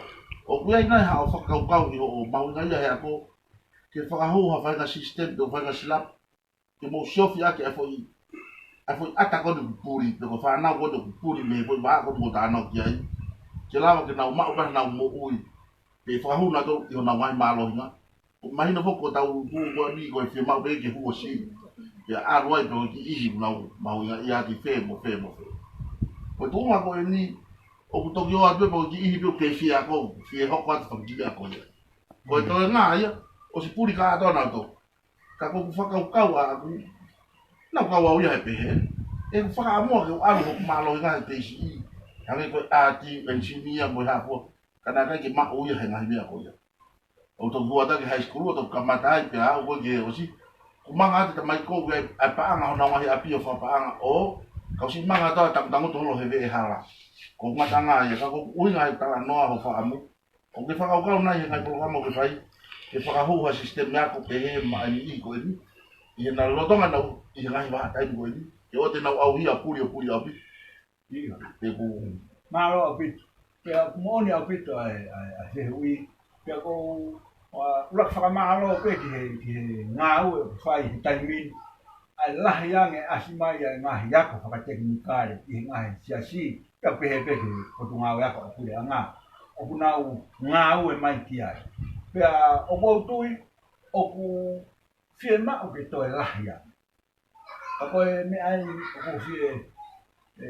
ʻOku ʻi ai nai haʻo fakakaukau ʻi hoʻo mahuʻinga ia he ako. Ke fakahū ha faʻahinga system, pe faʻahinga silapu. Ke mou siofi ʻaki ʻa e foʻi, ʻa e foʻi ʻata ko eni ʻoku puli, pe ko e fānau ko eni ʻoku puli mei he foʻi vā ko eni ʻoku tau talanoa ki ai. Ke lava ke nau maʻu pē honau moʻui. Pea fakahū nautolu ʻi honau ngaahi mālohinga. Ko e mahino foki ko ʻetau hū ko eni ko e fiemaʻu pē ke hū ʻo sivi. Pea ʻalu ai pē ʻo kiʻi ʻihi ʻoku nau mahuʻingaʻia ʻaki fē mo fē mo fē. Ko e tuʻunga ko eni, ʻoku toki ō atu pē ʻo kiʻi ʻihi pē ʻoku kei fie ako, fie hoko atu fakakiʻi ako ia. Ko e toenga ia, ʻosi puli kātoa nautolu. Ka ko ʻeku fakakaukau ʻaʻaku, naʻa ku kau au ia he pehē. ʻEku fakaʻamu ke u ʻalu hoku mālohinga he K C E. Hangē ko e ʻāti, ʻenisinia, mo e hā fua. Ka naʻe ʻikai ke maʻu ia he ngaahi meʻa ko ia. ʻOku toki hū atu ki he high school, ʻo toki kamata ai pea aʻu ko ē ki he ʻosi. Kuo manga atu e tamai ko ē, ʻa e paʻanga honau ngaahi ʻapi ʻo fakapaʻanga ʻo. Ka ʻosi manga atu ʻa e tangutangutu holo he veʻe hala. Ko e ngataʻanga ia, ka ko e ʻuhinga he talanoa hoʻo fakaʻamu. ʻOku ke fakakaukau nai he ngaahi polokalama ʻoku ke fai, ke fakahū ha sisitemi ako pehē maʻa e niʻihi ko eni. ʻI heʻenau lolotonga nau, ʻi he ngaahi vahaʻa taimi ko eni. Ke ʻoua te nau ʻauhia puli ʻo puli ʻaupito. ʻIo. Pea ʻoku. Mālō ʻaupito. Pea ʻoku moʻoni ʻaupito ʻa e, ʻa e, ʻa e fehuʻi. Pea ʻoku ou, ʻa, ʻuluaki fakamālō pē ki he, ki he ngāue ʻoku fai he taimi ni. ʻA e lahi ange ʻasi mai ʻa e ngaahi ako fakatekinikale ʻi he ngaahi siasi, pea pehē pē ki he Potungāue Ako ʻa e Puleʻanga. ʻOku nau ngāue mai ki ai. Pea ʻoku ou tui, ʻoku fiemaʻu ke toe lahi ange. Ka ko e meʻa ʻeni ʻoku ou fie, ē,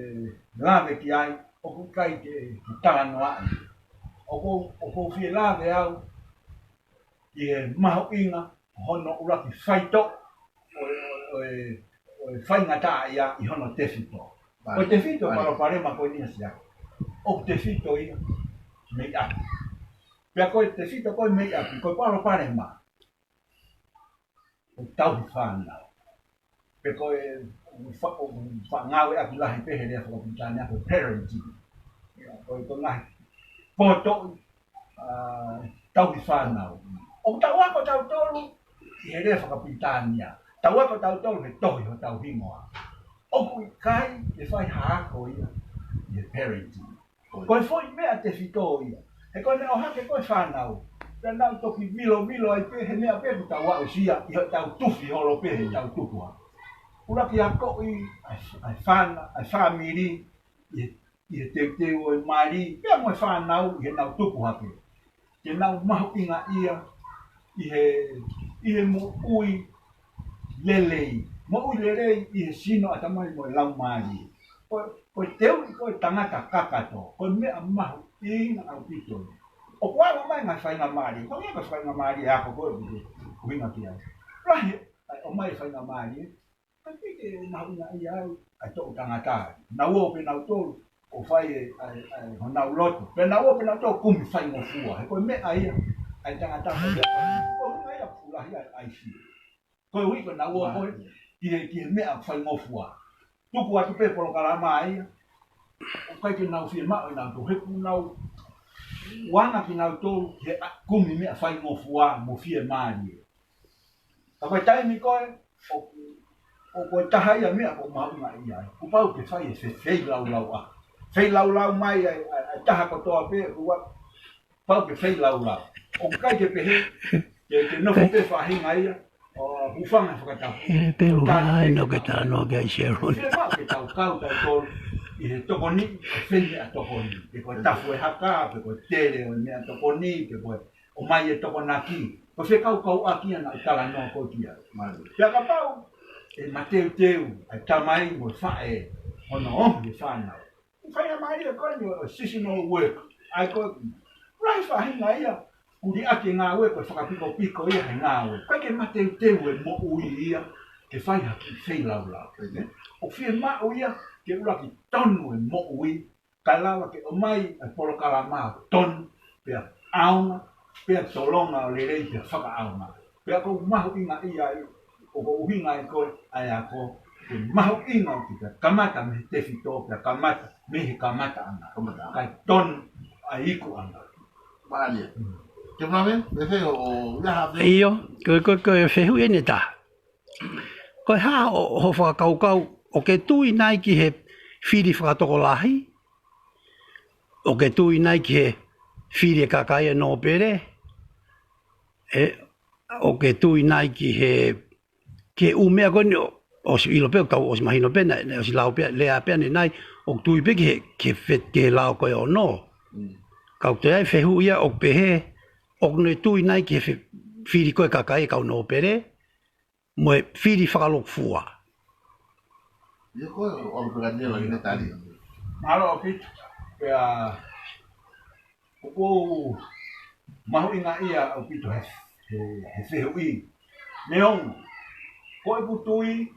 lave ki ai, ʻoku ʻikai ke, ke talanoaʻi. ʻOku, ʻoku ou fie lave au ʻi he mahuʻinga hono ʻuluaki faitoʻo ʻo e, ʻo e, ʻo e, ʻo e faingataʻaʻia ʻi hono tefito. Ko e tefito, palopalema ko eni ʻa e siasi. ʻOku tefito ia mei ʻapi. Pea ko e tefito ko e mei ʻapi, ko e palopalema. ʻOku tauhi fānau. Pe ko e, ʻoku fa-, ʻoku faʻa ngāueʻaki lahi pē he lea fakapilitānia ko e parenting. Ia, ko e, ko e ngaahi poto, ʻa, tauhi fānau. ʻOku tau ako tautolu ʻi he lea fakapilitānia. Tau ako tautolu he tohi hotau hingoa. ʻOku ʻikai ke fai ha ako ia ʻi he parenting. Ko e foʻi meʻa tefito ia. He ko e meʻa ʻohake ko e fānau. Pea nau toki vilovilo ai pē he meʻa pē ʻoku tau aʻusia ʻi heʻetau tufi holo pē heʻetau tupu hake. ʻUluaki akoʻi ʻa e, ʻa e fāna-, ʻa e fāmili ʻi he, ʻi he teuteu ʻo e mali, pea mo e fānau ʻi heʻenau tupu hake. Ke nau mahuʻingaʻia ʻi he, ʻi he moʻui lelei. Moʻui lelei ʻi he sino, ʻatamai mo e laumālie. Ko, ko e teuʻi ko e tangata kakato, ko e meʻa mahuʻinga ʻaupito. ʻOku ala mai ngaahi faingamālie, ko e ngaahi faingamālie ako ko ē ʻoku ʻuhinga ki ai. Lahi, ʻa e ʻomai faingamālie, ʻikai ke mahuʻingaʻia ai ʻa e toʻu tangata. Nau ō pē nautolu ʻo fai e, ʻa e, ʻa e, honau lotu. Pea nau ō pē nautolu kumi faingofua. He ko e meʻa ia, ʻa e tangata ko ia. Ko e ʻuhinga ia ʻoku lahi ai ʻa e ʻaisi. Koeʻuhi ko ʻenau ō ko ē ki he, ki he meʻa faingofua. Tuku atu pē polokalama ia. ʻOku ʻikai ke nau fiemaʻu ʻe nautolu he kuo nau anga kinautolu he ʻa-, kumi meʻa faingofua mo fiemālie. Ka ko e taimi ko ē, ʻoku, ʻoku ʻi ai e taha ia meʻa ʻoku mahuʻinga ʻi ai. Kuo pau ke fai e fe-, feilaulau ʻa. Feilaulau mai ʻa e, ʻa e, ʻa e taha kotoa pē, kuo pau ke feilaulau. ʻOku ʻikai ke pehē, ke, ke nofo pē faʻahinga ia, ʻo hūfanga he fakatapu. He pelu ʻoku tala haʻane ke ʻoku ke talanoa ki ai Sheroni. Fiemaʻu ke tau kau tautolu ʻi he tokoni, ʻa e fai meʻatokoni. Pe ko e tafu e haka, pe ko e tele ʻo e meʻatokoni, pe ko e ʻomai e tokonaki. Ko e fekaukauʻaki ia naʻa ku talanoa ko ē ki ai. Mālie. Pea kapau ʻe mateuteu ʻa e tamai mo e faʻē hono ʻomi e fānau. Faingamālie ko eni ʻo e seasonal work. ʻA ia ko e lahi faʻahinga ia. Kuo liʻaki e ngāue ko e fakapikopiko ia he ngāue. ʻIkai ke mateuteu e moʻui ia ke fai ha kiʻi feilaulau. ʻOku fiemaʻu ia ke ʻuluaki tonu e moʻui. Kae lava ke ʻomai e polokalama ʻoku tonu, pea ʻaonga, pea tolonga ʻo lelei pea fakaʻaonga. Pea ʻoku mahuʻinga ia ai, ʻoku ʻuhinga ai ko ē ʻa e ako, ke mahuʻinga ʻoku ke kamata mei he tefito, pea kamata mei he kamataʻanga. Kamataʻanga. Kae tonu ʻa e ikuʻanga. Mālie. Mm. Ke mave, me fe o, o, ia ha fe. ʻIo, ko, ko, ko e fehuʻi eni ʻe taha. Ko e hā hoʻo, hoʻo fakakaukau, ʻoku ke tui nai ki he fili fakatokolahi? ʻOku ke tui nai ki he fili ʻe he kakai ʻa e nōpele? ʻE, ʻoku ke tui nai ki he, ki he ʻū meʻa ko eni ʻo, ʻosi ʻilo pē, kau ʻosi mahino pē, naʻe, naʻe ʻosi lau pē, lea pē ʻanenai, ʻoku tui pē ki he, ki he fe-, ki he lao ko ē ʻo nō. Mm. Kau toe ʻai fehuʻi ia ʻoku pehē, ʻoku ne tui nai ki he fe-, fili ko ē ʻa e kakai ʻa e kau nōpele, mo e fili fakalūkufua. Ia ko e, ʻoku pehē ni la ina tali. Mālō ʻaupito, pea ʻoku ou mahuʻingaʻia ʻaupito he, he, he fehuʻi. Neongo, ko ʻeku tui,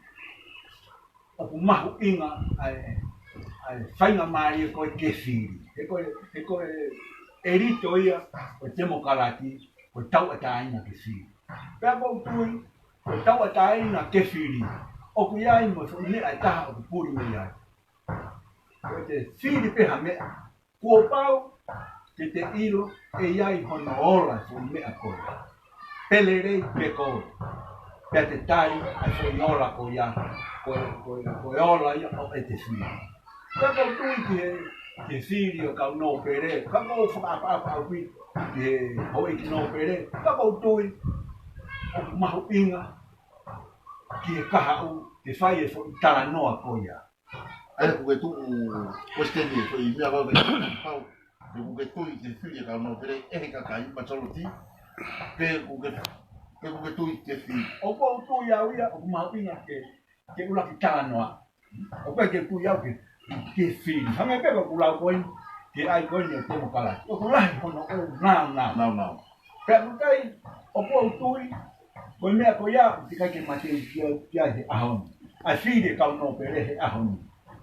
ʻoku mahuʻinga ʻa e, ʻa e faingamālie ko ē ke fili. He ko e, he ko e ʻelito ia ʻo e temokalati, ko e tauʻatāina ke fili. Pea ʻoku ou tui, ko e tauʻatāina ke fili, ʻoku ʻi ai mo e foʻi meʻa ʻe taha ʻoku puli mei ai. Ko e te fili pē ha meʻa, kuo pau ke te ʻilo ʻe ʻi ai hono ola e foʻi meʻa ko ē. Pe lelei pe kovi. Pea te tali ʻa e foʻi ola ko ia, ko e, ko e, ko e ola ia ʻo e te fili. Ka ʻoku ou tui ki he, ki he fili ʻo e kau nōpele, ka ʻoku ou fakaʻapaʻapa ʻaupito ki he houʻeiki nōpele, ka ʻoku ou tui ʻoku mahuʻinga ki he kahaʻu ke fai e foʻi talanoa ko ia. ʻA ia ʻoku ke tuʻu kuesiteni ko e meʻa ko ē ke pau. Pe ʻoku ke tui ki he fili ʻa e kau nōpele ʻe he kakai, majority. Pe ʻoku ke, pe ʻoku ke tui ki he fili. ʻOku ou tui au ia, ʻoku mahuʻinga ke, ke ʻuluaki talanoa. ʻOku ʻikai ke tui au ki he, ki he fili. Hangē pē ko ʻeku lau ko eni, ki he ʻai ko eni ʻo e temokalati. ʻOku lahi hono ʻū nāunau. Nāunau. Pea ʻoku ʻikai, ʻoku ou tui, ko e meʻa ko ia, ʻoku ʻikai ke mate ki ai, ki ai he ʻaho ni. ʻA e fili ʻa e kau nōpele he ʻaho ni.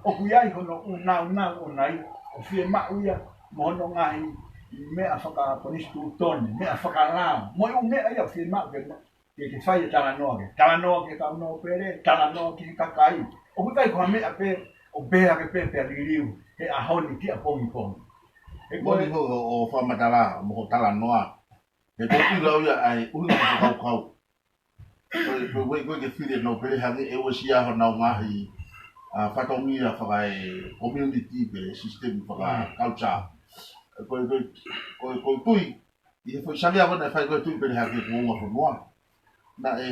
ʻOku ʻi ai hono ʻū nāunau ʻona ia, ʻoku fiemaʻu ia, mo hono ngaahi meʻa fakakonisitūtone, meʻa fakalao, mo e ʻū meʻa ia ʻoku fiemaʻu ke, ke, ke fai e talanoa ke, talanoa ki he kau nōpele, talanoa ki he kakai. ʻOku ʻikai ko ha meʻa pē, ʻo pehē hake pē, pea liliu, he ʻaho ni ki ʻapongipongi. He ko e moni ho, ho, ho fakamatala, mo ho talanoa. He ko e ʻuhinga ia ʻa e, ʻuhinga mo e fakakaukau. Ko e, ko e, ko e, ko e ke fili e nōpele hangē ʻe uesia honau ngaahi, ʻa, fatongia faka e community pe system faka culture. Ko e, ko e, ko e, ko e tui, ʻi he foʻi salia ko ē naʻe fai ko ē Tuʻi Pelehake kuo unga fonua. Naʻe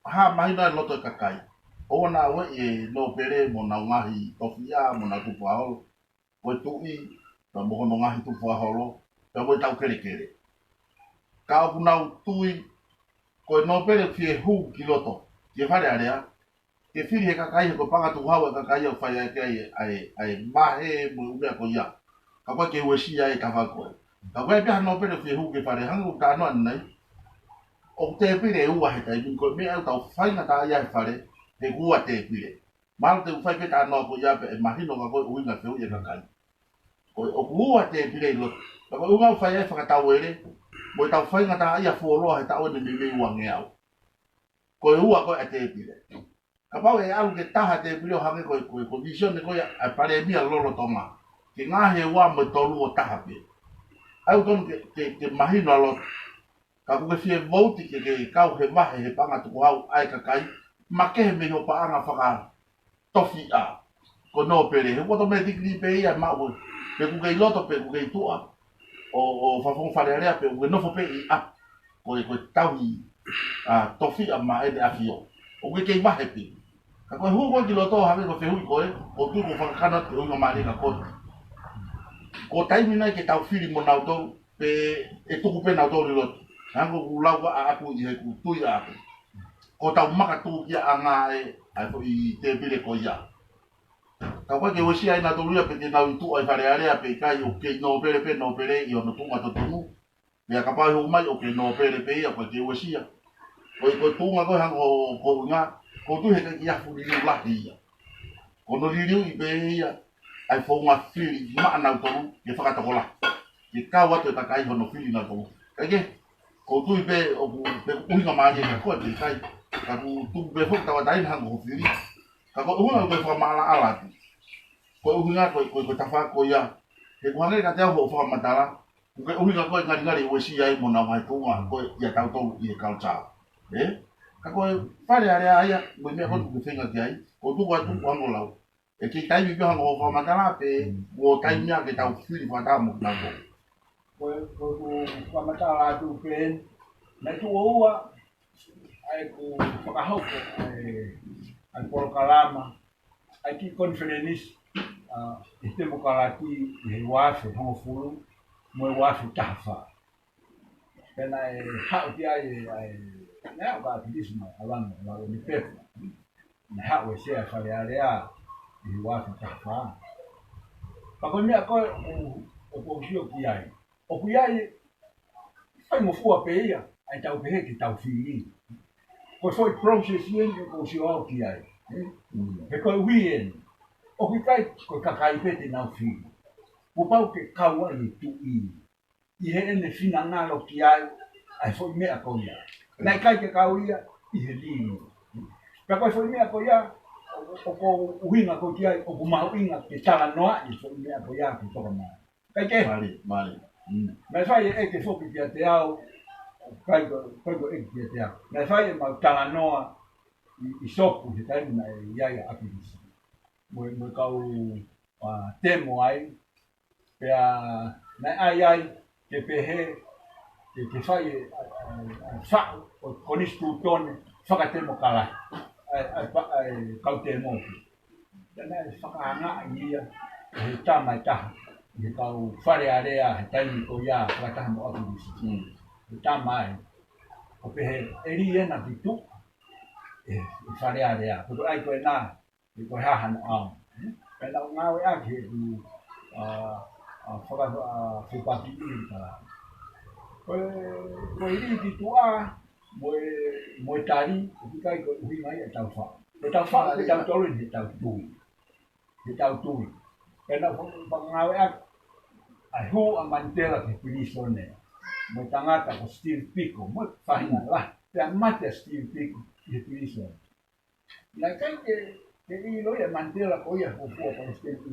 hā mahino ai loto e kakai. ʻOua naʻa ueʻi e nōpele mo honau ngaahi tofiʻa, mo honau tupu fakaholo. Ko e tuʻi, pea mo hono ngaahi tupu fakaholo, pea mo e tau kelekele. Ka ʻoku nau tui, ko e nōpele fie hū ki loto, ki he Fale Alea, ke fili he kakai he ko e paʻanga tukuhau ʻa e kakai ʻoku fai ʻaki ai ʻa e, ʻa e, ʻa e vahe mo e ʻū meʻa ko ia. Ka ʻoku ʻikai ke uesia e tafaʻaki ko ē. Ka ʻoku ʻi ai pē ha nōpele fie hū ki he fale hangē ko e talanoa ʻanenai. ʻOku tēpile ʻe ua he taimi ni ko e meʻa ʻoku tau faingataʻaʻia he fale, he ʻoku ua tēpile. Mahalo te u fai pē talanoa ko ia pea ʻe mahino kia koe ʻuhinga fehuʻi e kakai. Ko e ʻoku ua tēpile ʻi loto. Ka ko e ʻuhinga ʻoku fai ai fakatauele, mo e tau faingataʻaʻia fuoloa he taʻu eni meimei uangeau. Ko e ua ko ē ʻa e tēpile. Kapau ʻe ʻalu ke taha tēpile ʻo hangē ko e, ko e, ko e visone ko ia ʻa e Palēmia lolotonga. Ke ngaohi e ua mo e tolu ʻo taha pē. ʻA ia ʻoku totonu ke, ke, ke mahino ʻa loto. Ka ʻoku ke fie vouti ke, ke kau he vahe he paʻanga tukuhau ʻa e kakai, makehe mei ho paʻanga fakatofiʻa. Ko e nōpele, he ʻoku automatically pē ia maʻu, pe ʻoku ke ʻi loto, pe ʻoku ke ʻi tuʻa, ʻo, ʻo fakafofonga Fale Alea, pe ʻoku ke nofo pē ʻi ʻapi. Ko e, ko e tauhi, ʻa, tofiʻa maʻa ʻEne ʻAfio. ʻOku ke kei vahe pē. Ka ko e hū ko ē ki loto hangē ko e fehuʻi ko ē, ʻoku ou tui kuo fakakano atu ke ʻuhinga mālie kia koe. Ko e taimi nai ke tau fili mo nautolu, pe ʻe tuku pē nautolu ʻi loto. Hangē ko ʻeku lau ʻaʻaku ʻi heʻeku tui ʻaʻaku. Ko ʻetau makatuʻungaʻia ʻa e, ʻa e foʻi tēpile ko ia. Ka ʻoku ʻikai ke uesia ai nautolu ia pe te nau ʻi tuʻa ʻi Fale Alea pe ʻikai, ʻoku kei nōpele pē nōpele ʻi hono tuʻunga totonu. Pea kapau ʻe hū mai ʻoku kei nōpele pē ia, ʻoku ʻikai ke uesia. Ko e, ko e tuʻunga ko ē hangē ko, ko e ʻuhinga, ʻoku ou tui he ʻikai ke ʻi ai ha fuʻu liliu lahi ia. Ko hono liliuʻi pē ia, ʻa e founga fili maʻanautolu ke fakatokolahi. Ke kau atu e kakai hono fili nautolu. Kae kehe, ʻoku ou tui pē ʻoku, pe ʻuhinga mālie kia koe pe ʻikai. Ka ʻoku tuku pē foki tauʻatāina hangē ko hoʻo fili. Ka ko e ʻuhinga ko e fakamaʻalaʻala atu. Ko e ʻuhinga ko e, ko e, ko e tafaʻaki ko ia. He ʻoku hangē kiate au hoʻo fakamatala. Ko e ʻuhinga ko e ngalingali ʻo e C I A mo ʻenau ngaahi tuʻunga ko ē ʻia tautolu ʻi he culture. Ē? Ka ko e Fale Alea ia, mo e meʻa ko ē ʻoku ke feinga ki ai, ʻoku ou tuku atu ʻoku ango lau. ʻE kei taimi pē hangē ko hoʻo fakamatala pē, ʻo taimi ia ke tau fili fakataha mo kinautolu. Ko e, ko e, ko e fakamatala atu pē, naʻe tuʻo ua, ʻa ē ʻoku fakahoko, ʻa e, ʻa e polokalama, ʻa e kiʻi konifelenisi, ʻa, ʻi he temokalati ʻi he ua afe hongofulu, mo e ua afe taha fā. Pea naʻe haʻu ki ai ʻa e, ʻa e, naʻe haʻu ka ʻAkilisi mo ʻAlani, ʻAlani Pepa. Naʻe haʻu e Sea Fale Alea ʻi he ua afe taha fā. Ka ko e meʻa ko ē ʻoku, ʻoku ou sio ki ai. ʻOku ʻi ai, faingofua pē ia, ʻa e tau pehē ke tau fili. Ko e foʻi process eni ʻoku ou sio au ki ai. Ē? Mm. He ko e ui eni. ʻOku ʻikai ko e kakai pē te nau fili. Kuo pau ke kau ai e tuʻi ʻi heʻene finangalo ki ai, ʻa e foʻi meʻa ko ia. Naʻe ʻikai ke kau ia ʻi he lī. Pea ko e foʻi meʻa ko ia, ʻoku, ʻoku ou ʻuhinga ko ē ki ai, ʻoku mahuʻinga ke talanoaʻi e foʻi meʻa ko ia ke toka mai. Kae kehe. Mālie, mālie. Mm. Naʻe fai e ʻeke foki kiate au, ʻikai ko, ʻikai ko e ʻeke kiate au. Naʻe fai ʻemau talanoa ʻi, ʻi Sopu he taimi naʻe ʻi ai ʻa ʻAkilisi. Mo e, mo e kau, ʻa, temo ai, pea naʻe ʻai ai ke pehē, ke, ke fai e, ʻa, ʻa, ʻa, faʻu ʻo e konisitūtone fakatemokalati, ʻa, ʻa, ʻa, ʻa e kau temo. Pea naʻe fakaangaʻi ia ʻe he tama ʻe taha, ʻi he kau Fale Alea, he taimi ko ia, fakataha mo ʻAkilisi. Mm. He tama ai, ʻo pehē, ʻe lī ena ki tuʻa, ʻe, ʻe Fale Alea. Ko e ʻai ko ena, ʻe ko e hā hano ʻaonga. Pea naʻa ku ngāueʻaki ʻeku, ʻa, ʻa, faka-, ʻa, fepaki ʻi ka. Ko e, ko e lī ki tuʻa, mo e, mo e tali, ʻoku ʻikai ko e ʻuhinga ia ʻetau faʻu. Ko ʻetau faʻu, ko ʻetau tolu ʻi heʻetau tui. Heʻetau tui. Pea naʻa ku fa-, fakangāueʻaki, ʻa e hū ʻa Mandela ki he pilīsone. Mo e tangata ko Steve Biko, mo e faʻahinga lahi. Pea mate ʻa Steve Biko ʻi he pilīsone. Naʻe ʻikai ke, ke ʻilo ia ʻe Mandela ko ia ko e fuofua palesiteni ʻi,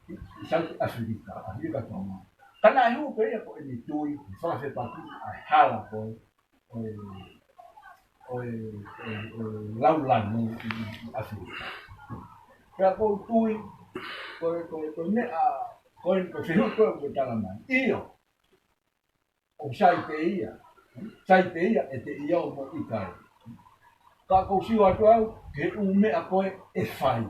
ʻi, ʻi South Africa, ʻAfilika Tonga. Ka naʻe hū pē ia ko ʻene tui, fakafepaki, ʻa e hala ko ē, ʻo e, ʻo e, ʻo e, ʻo e laulanu ʻi, ʻi, ʻi ʻAfilika. Pea ʻoku ou tui, ko e, ko e, ko e meʻa, ko e, ko e fehuʻi ko ē ʻoku ke tala mai. ʻIo, ʻoku sai pē ia. Sai pē ia, ʻe te ʻio mo ʻikai. Ka ʻoku ou sio atu au, ki he ʻū meʻa ko ē ʻe fai.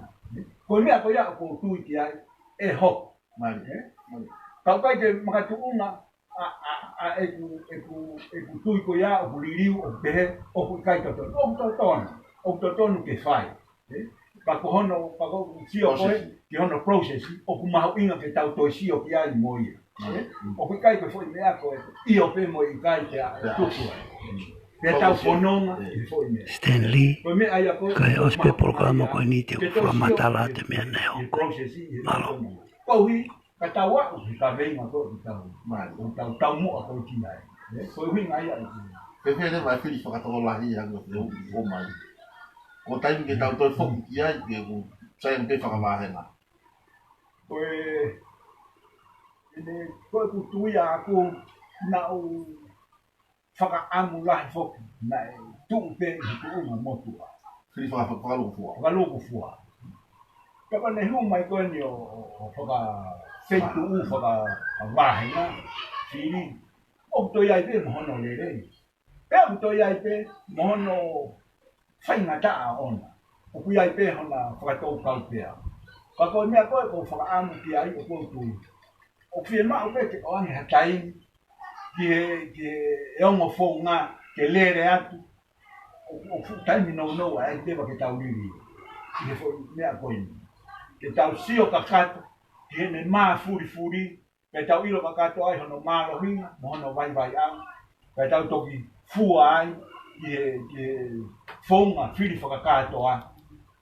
Ko e meʻa ko ia ʻoku ou tui ki ai, ʻe hoko. Mālie, ē? Mālie. Ka ʻoku ʻikai ke makatuʻunga, ʻa, ʻa, ʻa ʻeku, ʻeku, ʻeku tui ko ia, ʻoku liliu, ʻoku pehē, ʻoku ʻikai totonu. ʻOku totonu. ʻOku totonu ke fai. Ē? Ka ko hono, ka ko e sio ko ē, process. Ki hono process, ʻoku mahuʻinga ke tau toe sio ki ai mo ia. Ē? Mm. ʻOku ʻikai ko e foʻi meʻa ko ē, ʻio pē mo ʻikai pea tuku ai. Pea tau fononga ʻi he foʻi meʻa. Stanley, ko e meʻa ia ko ē, kae ʻosi pē polokalama ko eni te u fakamatala atu e meʻa naʻe hoko. Mālō. Koeʻuhi, ka tau aʻu ki he kaveinga ko ē ʻoku tau, ʻoku tau taumuʻa ko ē ki ai. Ē, ko e ʻuhinga ia ʻoku. Pea pehē leva e fili fakatokolahi ia ʻoku ʻomai. Ko e taimi ke tau toe foki ki ai, ke ʻoku sai ange pē fakavāhenga. Ko e, ʻene, ko ʻeku tui ʻaʻaku naʻa ku fakaʻamu lahi foki, naʻe tuʻu pē ʻi he tuʻunga motuʻa. Fili faka-, fakalūkufua. Fakalūkufua. Pea ko ʻene hū mai ko eni ʻo, ʻo, ʻo fakafeituʻu, fakavāhenga, fili. ʻOku toe ʻi ai pē mo hono lelei. Pea ʻoku toe ʻi ai pē mo hono faingataʻa ʻoʻona. ʻOku ʻi ai pē hona fakatoukaupau pea. Ka ko e meʻa ko ē ʻoku ou fakaʻamu ki ai ʻoku ou tui, ʻoku fiemaʻu pē ke ʻoange ha taimi ki he, ki he ongo founga ke lele atu. ʻOku, ʻoku fuʻu taimi nounou ʻa e ʻai leva ke tau liliu. Ki he foʻi meʻa ko eni. Ke tau sio kakato ki heʻene mafulifuli, pea tau ʻilo kakato ai hono mālohinga, mo hono vaivaiʻanga. Pea tau toki fua ai ki he, ki he founga fili fakakātoa.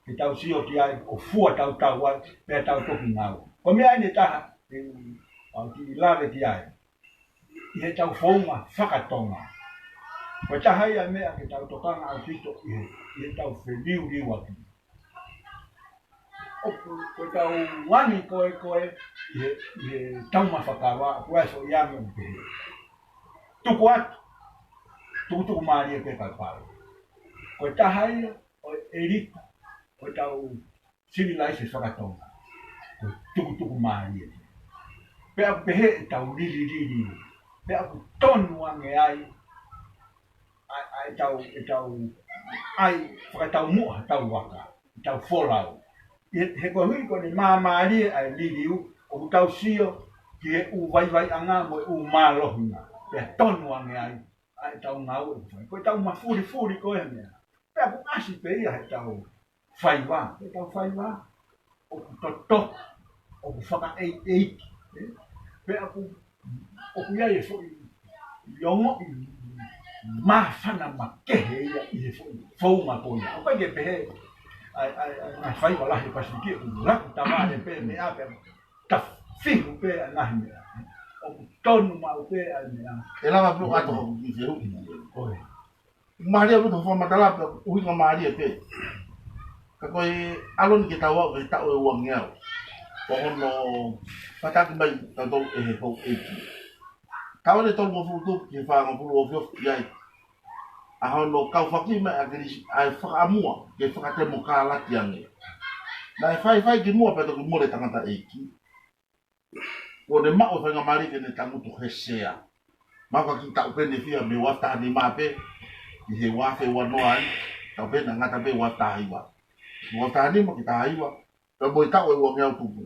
Ke tau sio ki ai ʻo fua tautau ai, pea tau toki ngāue. Ko e meʻa eni ʻe taha, ʻe, ʻa, kiʻi lave ki ai. ʻI heʻetau founga fakatonga. Ko e taha ia meʻa ke tau tokanga ʻaupito ʻi he, ʻi heʻetau feliuliuaki. ʻoku, ko ʻetau angi ko ē, ko ē ʻi he, ʻi he taumafa kava, ʻoku ʻi ai e foʻi angi ʻoku pehē: Tuku atu, tukutuku mālie pē kae pau. Ko e taha ia ʻo e ʻelita ʻo ʻetau sivilaise faka-Tonga, ko e tukutuku mālie. Pea ʻoku pehē ʻetau lilililiu, pea ʻoku tonu ange ai ʻa, ʻa ʻetau, ʻetau ʻai fakataumuʻa hotau vaka, ʻetau folau. He, he koeʻuhi ko ʻene māmālie ʻa e liliu, ʻoku tau sio ki he ʻū vaivaiʻanga mo e ʻū mālohinga, pea tonu ange ai ʻa ʻetau ngāue ʻoku fai. Ko ʻetau mafulifuli ko ē he meʻa. Pea ʻoku ʻasi pē ia heʻetau faiva, heʻetau faiva ʻoku totoka, ʻoku fakaʻeiʻeiki, ē? Pea ʻoku, ʻoku ʻi ai e foʻi ongoʻi māfana makehe ia ʻi he foʻi founga ko ia. ʻOku ʻikai ke pehē ʻa e, ʻa e, ʻa e ngaahi faiva lahi Pasifiki ʻoku laku tavale pē meʻa pea tafihu pē ʻa e ngaahi meʻa. ʻOku tonu maʻu pē ʻa e meʻa. ʻE lava pē ʻo ʻato hoku ki he uki. ʻOi. Mālie ʻaupito hoʻo fakamatala pea ʻuhinga mālie pē. Ka ko e ʻalu ni ke tau aʻu ki he taʻu ʻe uangeau, ko hono fataki mai tautolu ʻe he houʻeiki. Taʻu ʻe tolungofulu tupu ki he fāngofulu ofiofi ki ai, ʻa hono kaufaki mai ʻa ʻAkilisi ʻa e fakaʻamua ke fakatemokālati ange. Naʻe faifai kimuʻa pea toki mole tangataʻeiki. Kuo ne maʻu e faingamālie ke ne tangutu he sea. Mahalo ko e kiʻi taʻu pē ʻe fiha, mei he ua afe taha nima pē ki he ua afe ua noa ai, taʻu pē naʻe ngata pē ua afe taha hiva. Ua afe taha nima ki he taha hiva, pea mo e taʻu ʻe uangeau tupu.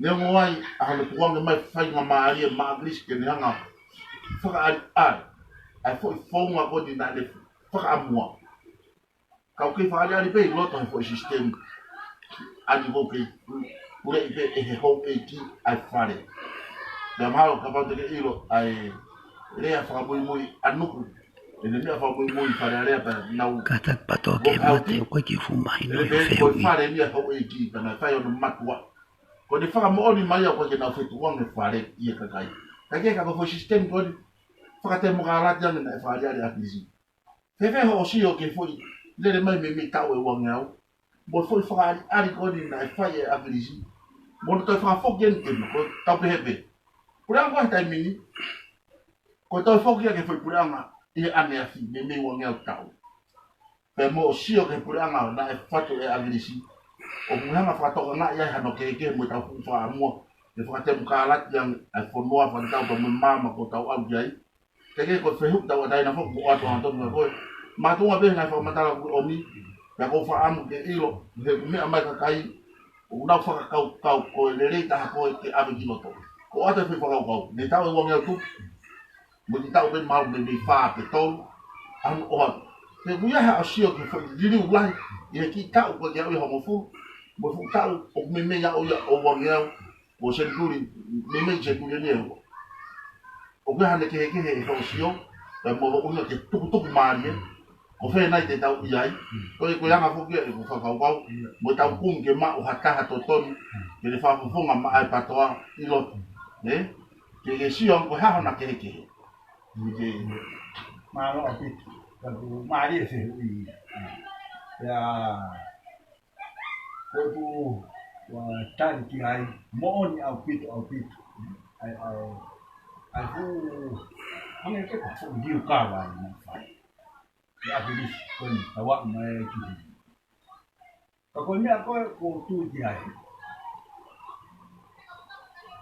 Neongo ai ʻa hono tukuange mai e faingamālie maʻa ʻAkilisi ke ne hanga ʻo fakaʻaliʻali ʻa e foʻi founga ko eni naʻa ne fakaʻamua. Ka ʻoku kei fakaʻaliʻali pē ʻi loto he foʻi sisitemi ʻa eni ʻoku kei puleʻi pē ʻe he houʻeiki ʻa e fale. Pea mahalo kapau te ke ʻilo ʻa e lea fakamuimui ʻa Nuku, ʻene meʻa fakamuimui Fale Alea pea nau Ka ta pato ke ʻoku mate ʻauki. ʻOku ʻikai ke fuʻu mahino ʻEne ia pehē ko e fehuʻi. fale ni ʻa e houʻeiki pea naʻe fai hono matua. Ko ʻene fakamoʻoni mai ia ʻoku ʻikai ke nau fetukuange fale ʻi he kakai. Ka ke ka ko e foʻi sisitemi ko eni fakatemokālati ange naʻe fakaʻaliʻali ʻe ʻAkilisi. Fēfē hoʻo sio ki he foʻi lele mai mei, mei he taʻu ʻe uangeau, mo e foʻi fakaʻaliʻali ko eni naʻe fai ʻe ʻAkilisi, mo hono toe fakafoki eni ke ma, ko e tau pehē pē. Puleʻanga ko ē he taimi ni, ko e toe foki ia ki he foʻi puleʻanga ʻi he ʻaneafi, mei, mei he uangeau taʻu. Pea mo hoʻo sio ki he puleʻanga naʻe fatu ʻe ʻAkilisi, ʻoku ne hanga ʻo fakatokangaʻi ai hano kehekehe mo ʻetau fuʻu fakaʻamua ke fakatemokālati ange ʻa e fonua, fakatatau pea mo e maama kuo tau ʻalu ki ai. Ke ke ko e fehuʻi tauʻatāina foki mo ʻoatu ʻa Tonu mo koe. Mātuʻa pē ngaahi fakamatala kuo ʻomi, pea ʻoku ou fakaʻamu ke ʻilo, he meʻa mai e kakai, ʻoku nau fakakaukau ko e lelei taha ko ē ke ʻave ki loto. Ko ʻoatu e foʻi fakakaukau, mei he taʻu ʻe uangeau tupu, mo e kiʻi taʻu pē mahalo mei, mei he fā pe tolu, ʻa hono ʻoatu. He ʻoku ʻi ai haʻo sio ki he foʻi liliu lahi ʻi he kiʻi taʻu ko ē ke aʻu ia ʻi he hongofulu, mo e fuʻu taʻu ʻoku meimei aʻu ia ʻo uangeau, ʻo senituli, meimei senituli ʻe ua. ʻOku ʻi ai haʻane kehekehe ʻi hoʻo sio, pea mo hoʻo ʻuhinga ki he tukutuku mālie, ko fē nai te tau ʻi ai. Ko e, ko e anga foki ia ʻeku fakakaukau, mo ʻetau kumi ke maʻu ha taha totonu ke ne fakafofonga maʻa e PATOA ʻi loto. Ē? Ke ke sio ange ko e hā hona kehekehe. Ke mālō ʻaupito. Ka ʻoku mālie e fehuʻi. Pea ko ʻeku, ʻa, tali ki ai, moʻoni ʻaupito, ʻaupito. ʻA e, ʻa e, ʻa e fuʻu, hangē pē ko e fuʻu liukava ʻa e naʻe fai ʻe ʻAkilisi ko eni, tau aʻu mai ki heni. Ka ko e meʻa ko ē ʻoku ou tui ki ai,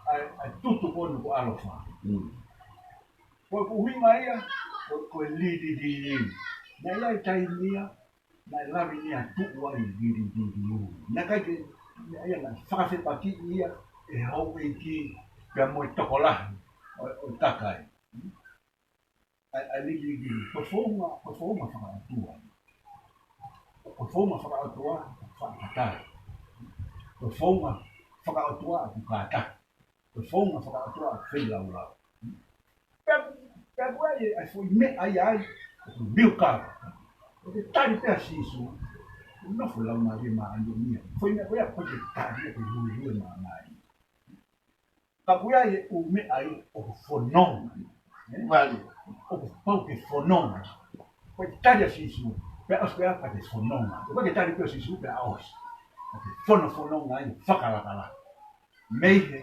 ʻa e, ʻa e tutu ko eni ko ʻAlofa. Mm. Ko e ʻuhinga ia, ko, ko e lilililiu. Naʻe ʻi ai e taimi ia, naʻe lava ʻeni ʻo tuʻu ai e lilililiu. Naʻe ʻikai ke, naʻe ʻi ai, naʻe fakafepakiʻi ia ʻe he houʻeiki pea mo e tokolahi ʻo, ʻo e kakai. ʻA e, ʻa e lilililiu, ko e founga, ko e founga fakaʻotua. Ko e founga fakaʻotua, fakaʻotua. Ko e founga fakaʻotua ʻoku kātaki. Ko e founga fakaʻotua ʻoku feilaulau. Pea, pea ʻoku ʻi ai e, ʻa e foʻi meʻa ia ai, ʻoku liukava. ʻOku ke tali pē ʻa Sīsū, ʻoku nofo e Laumālie Māʻoniʻoni ia. Foʻi meʻa ko ia, ʻoku ke tali ia ke luelue māmani. Ka ʻoku ʻi ai e ʻū meʻa ai ʻoku fononga. Ē? Mālie. ʻOku pau ke fononga. Ko e tali ʻa Sīsū, pea ʻosi pea pau ke fononga. ʻOku ke tali pē ʻa Sīsū, pea ʻosi. ʻOku fonofononga ai fakalakalaka mei he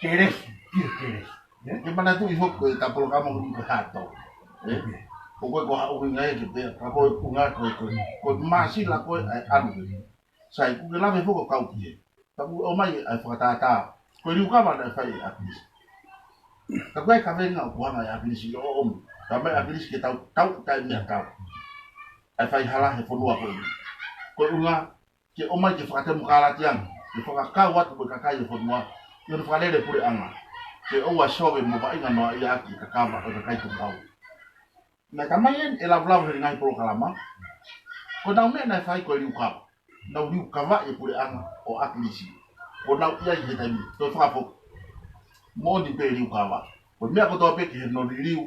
kelesi ki he kelesi. Ē? Ke manatuʻi foki ko e ta polokalama ko eni ko e Hato. Ē? Ko e, ko e haʻu ʻuhinga ia ke pehē, ka ko e ʻuhinga ko e, ko e, ko e māsila ko ē ʻa e ʻalu ke. Sai, ʻoku ke lave foki ʻo kau ki he. Ka ʻoku ʻomai ʻa e fakatātā. Ko e liukava naʻe fai ʻe ʻAkilisi. Ka ko e kaveinga ʻoku hanga ʻe ʻAkilisi ʻo ʻomi. Ka mai ʻAkilisi ke tau, tau, tai meʻatau. ʻA e faihala he fonua ko eni. Ko e ʻuhinga ke ʻomai ke fakatemokalati ange, ke fakakau atu mo e kakai e fonua, ʻi hono fakalele puleʻanga, ke ʻoua ʻe sove mo vaʻinga noaʻia ʻaki e kakava ʻo e kakai tukuhau. Naʻe tamai eni e laulauhi e ngaahi polokalama, ko ʻenau meʻa naʻe fai ko e liukava, nau liukavaʻi e puleʻanga ʻo ʻAkilisi, ko ʻenau ʻi ai he taimi, ko e fakafoki. Moʻoni pē liukava, ko e meʻa kotoa pē ki hono liliu,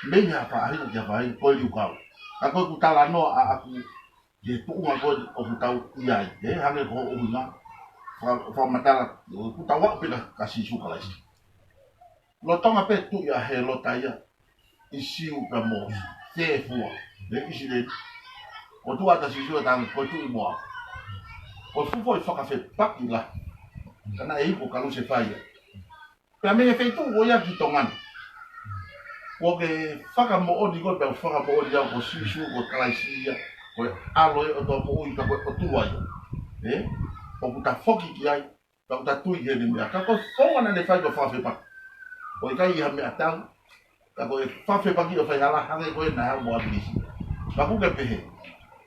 mei ha faʻahinga ki ha faʻahinga, ko e liukava. Ka ko ʻeku talanoa ʻaʻaku, ki he tuʻunga ko ē ʻoku tau ʻi ai, ē, hangē ko hoʻo ʻuhinga, faka-, fakamatala, ʻoku tau aʻu pē kia, kia Sīsū Kalaisi. Lolotonga pē tuʻi ʻa Hēlota ia, ʻi Siu pea mo Sēfua, ē, ʻIsileli. ʻO tuʻu atu ʻa Sīsū ʻo talaange ko e tuʻi mo au. Ko e fuʻu foʻi fakafepaki lahi, ka naʻe iku kalusefai ia. Pea mei he feituʻu ko ia ki Tonga ni. Kuo ke fakamoʻoni koe, pea fakamoʻoni au ko Sīsū ko Kalaisi ia, ko e ʻAlo ʻo e ʻOtua moʻui, ka ko e ʻOtua ia. Ē? ʻOku ta foki ki ai, pea ʻoku ta tui ki heʻene meʻa. Ka ko e founga naʻa ne fai ko e fakafepaki. ʻOku ʻikai ha meʻatau, ka ko e fakafepaki ʻo e faihala hangē ko ē naʻe haʻu mo ʻAkilisi. Ka ʻoku ke pehē.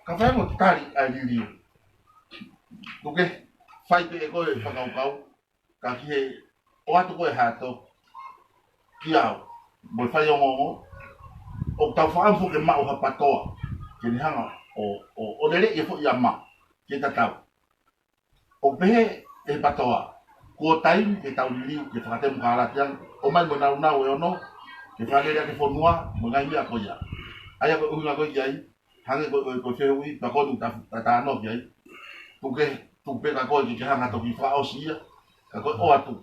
Ka fai mo tali ʻa e liliu. ʻOku ke fai pē ʻe koe e fakakaukau, ka ki he ʻoatu ko ē Hato, ki au, mo e faiongoongo, ʻoku tau fakaʻamu foki ke maʻu ha patoa, ke ne hanga ʻo, ʻo, ʻo leleʻi e foʻi ama, ke tatau. ʻOku pehē ʻe he patoa, kuo taimi ke tau liliu, ke fakatemokalati ange, ʻomai mo e nāunau ʻe ono, ke fakalele ʻaki e fonua, mo e ngaahi meʻa ko ia. ʻA ia ko e ʻuhinga ko ē ki ai, hangē ko e, ko e, ko e fehuʻi, pea ko eni ta, ta talanoa ki ai. Tuku ke, tuku pē kia koe ke ke hanga toki fakaʻosi ia, ka ko e ʻoatu.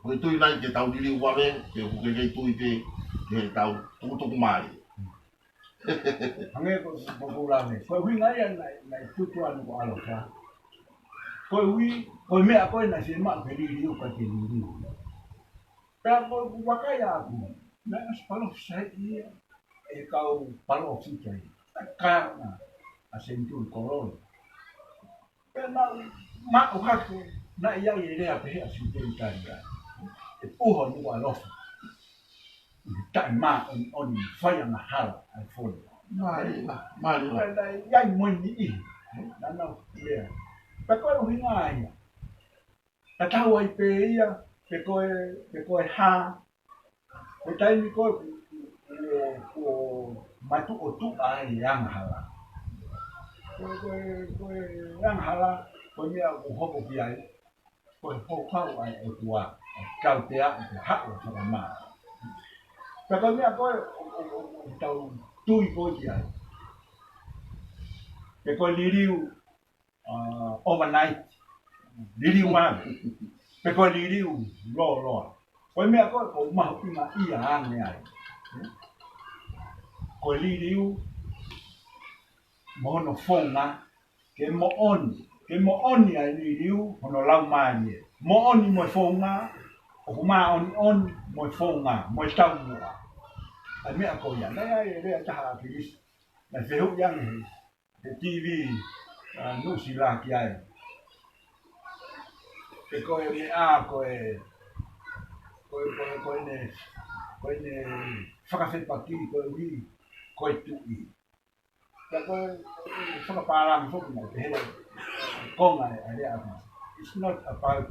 ʻOku ke tui nai ke tau liliu vave, pe ʻoku ke kei tui pē ke tau tukutuku mālie? Hangē ko, ko, ko e lave. Ko e ʻuhinga ia naʻe, naʻe tutu ʻa Nukuʻalofa. Ko e ʻuhi, ko e meʻa ko ē naʻe fiemaʻu ke liliu, ʻikai ke liliu. Pea ko ʻeku vakai ʻaʻaku, naʻe ʻosi palōfisai ia ʻe he kau palōfita ia. Naʻe kau na ʻa Senituli Koloi. Pea naʻa ku maʻu hake, naʻe ʻi ai e lea pehē ʻa Senituli Taliani. ʻE puha Nukuʻalofa. Taʻemāʻoniʻoni, fai angahala ʻa e fonua. Mālie lā, mālie lā. Pea naʻe ʻi ai mo e niʻihi. Naʻa nau lea. Pea ko e ʻuhinga ia. Tatau ai pē ia, pe ko e, pe ko e hā, ko e taimi ko ē, ʻo, ʻo matuʻotuʻa ai e angahala. Ko e, ko e, ko e angahala, ko e meʻa ʻoku hoko ki ai, ko e houhau ʻa e ʻOtua, ʻa e tautea, ʻa e haʻu ʻo fakamā. Pea ko e meʻa ko ē, ʻo, ʻo, ʻo, ʻoku tau tui ko ē ki ai. Pe ko e liliu, uh, overnight. Liliu ange. Pe ko e liliu lōloa. Ko e meʻa ko ē, ʻoku mahuʻingaʻia ange ai. Ko e liliu, mo hono founga, ke moʻoni. Ke moʻoni ʻa e liliu, hono laumālie. Moʻoni mo e founga, ʻoku māʻoniʻoni mo e founga, mo e taumuʻa. ʻA e meʻa ko ia, naʻe ʻi ai e lea ʻe taha ʻa ʻAkilisi. Naʻe fehuʻi ange he he T V, uh, Nuʻusila ki ai. Pe ko e meʻa, ko e, ko e, ko e, ko ʻene, ko ʻene fakafepaki, ko e ʻuhi, ko e tuʻi. Pea ko e, ko e fakapālangi foki mai, pehē, konga e, ʻa e lea ʻaku. It's not about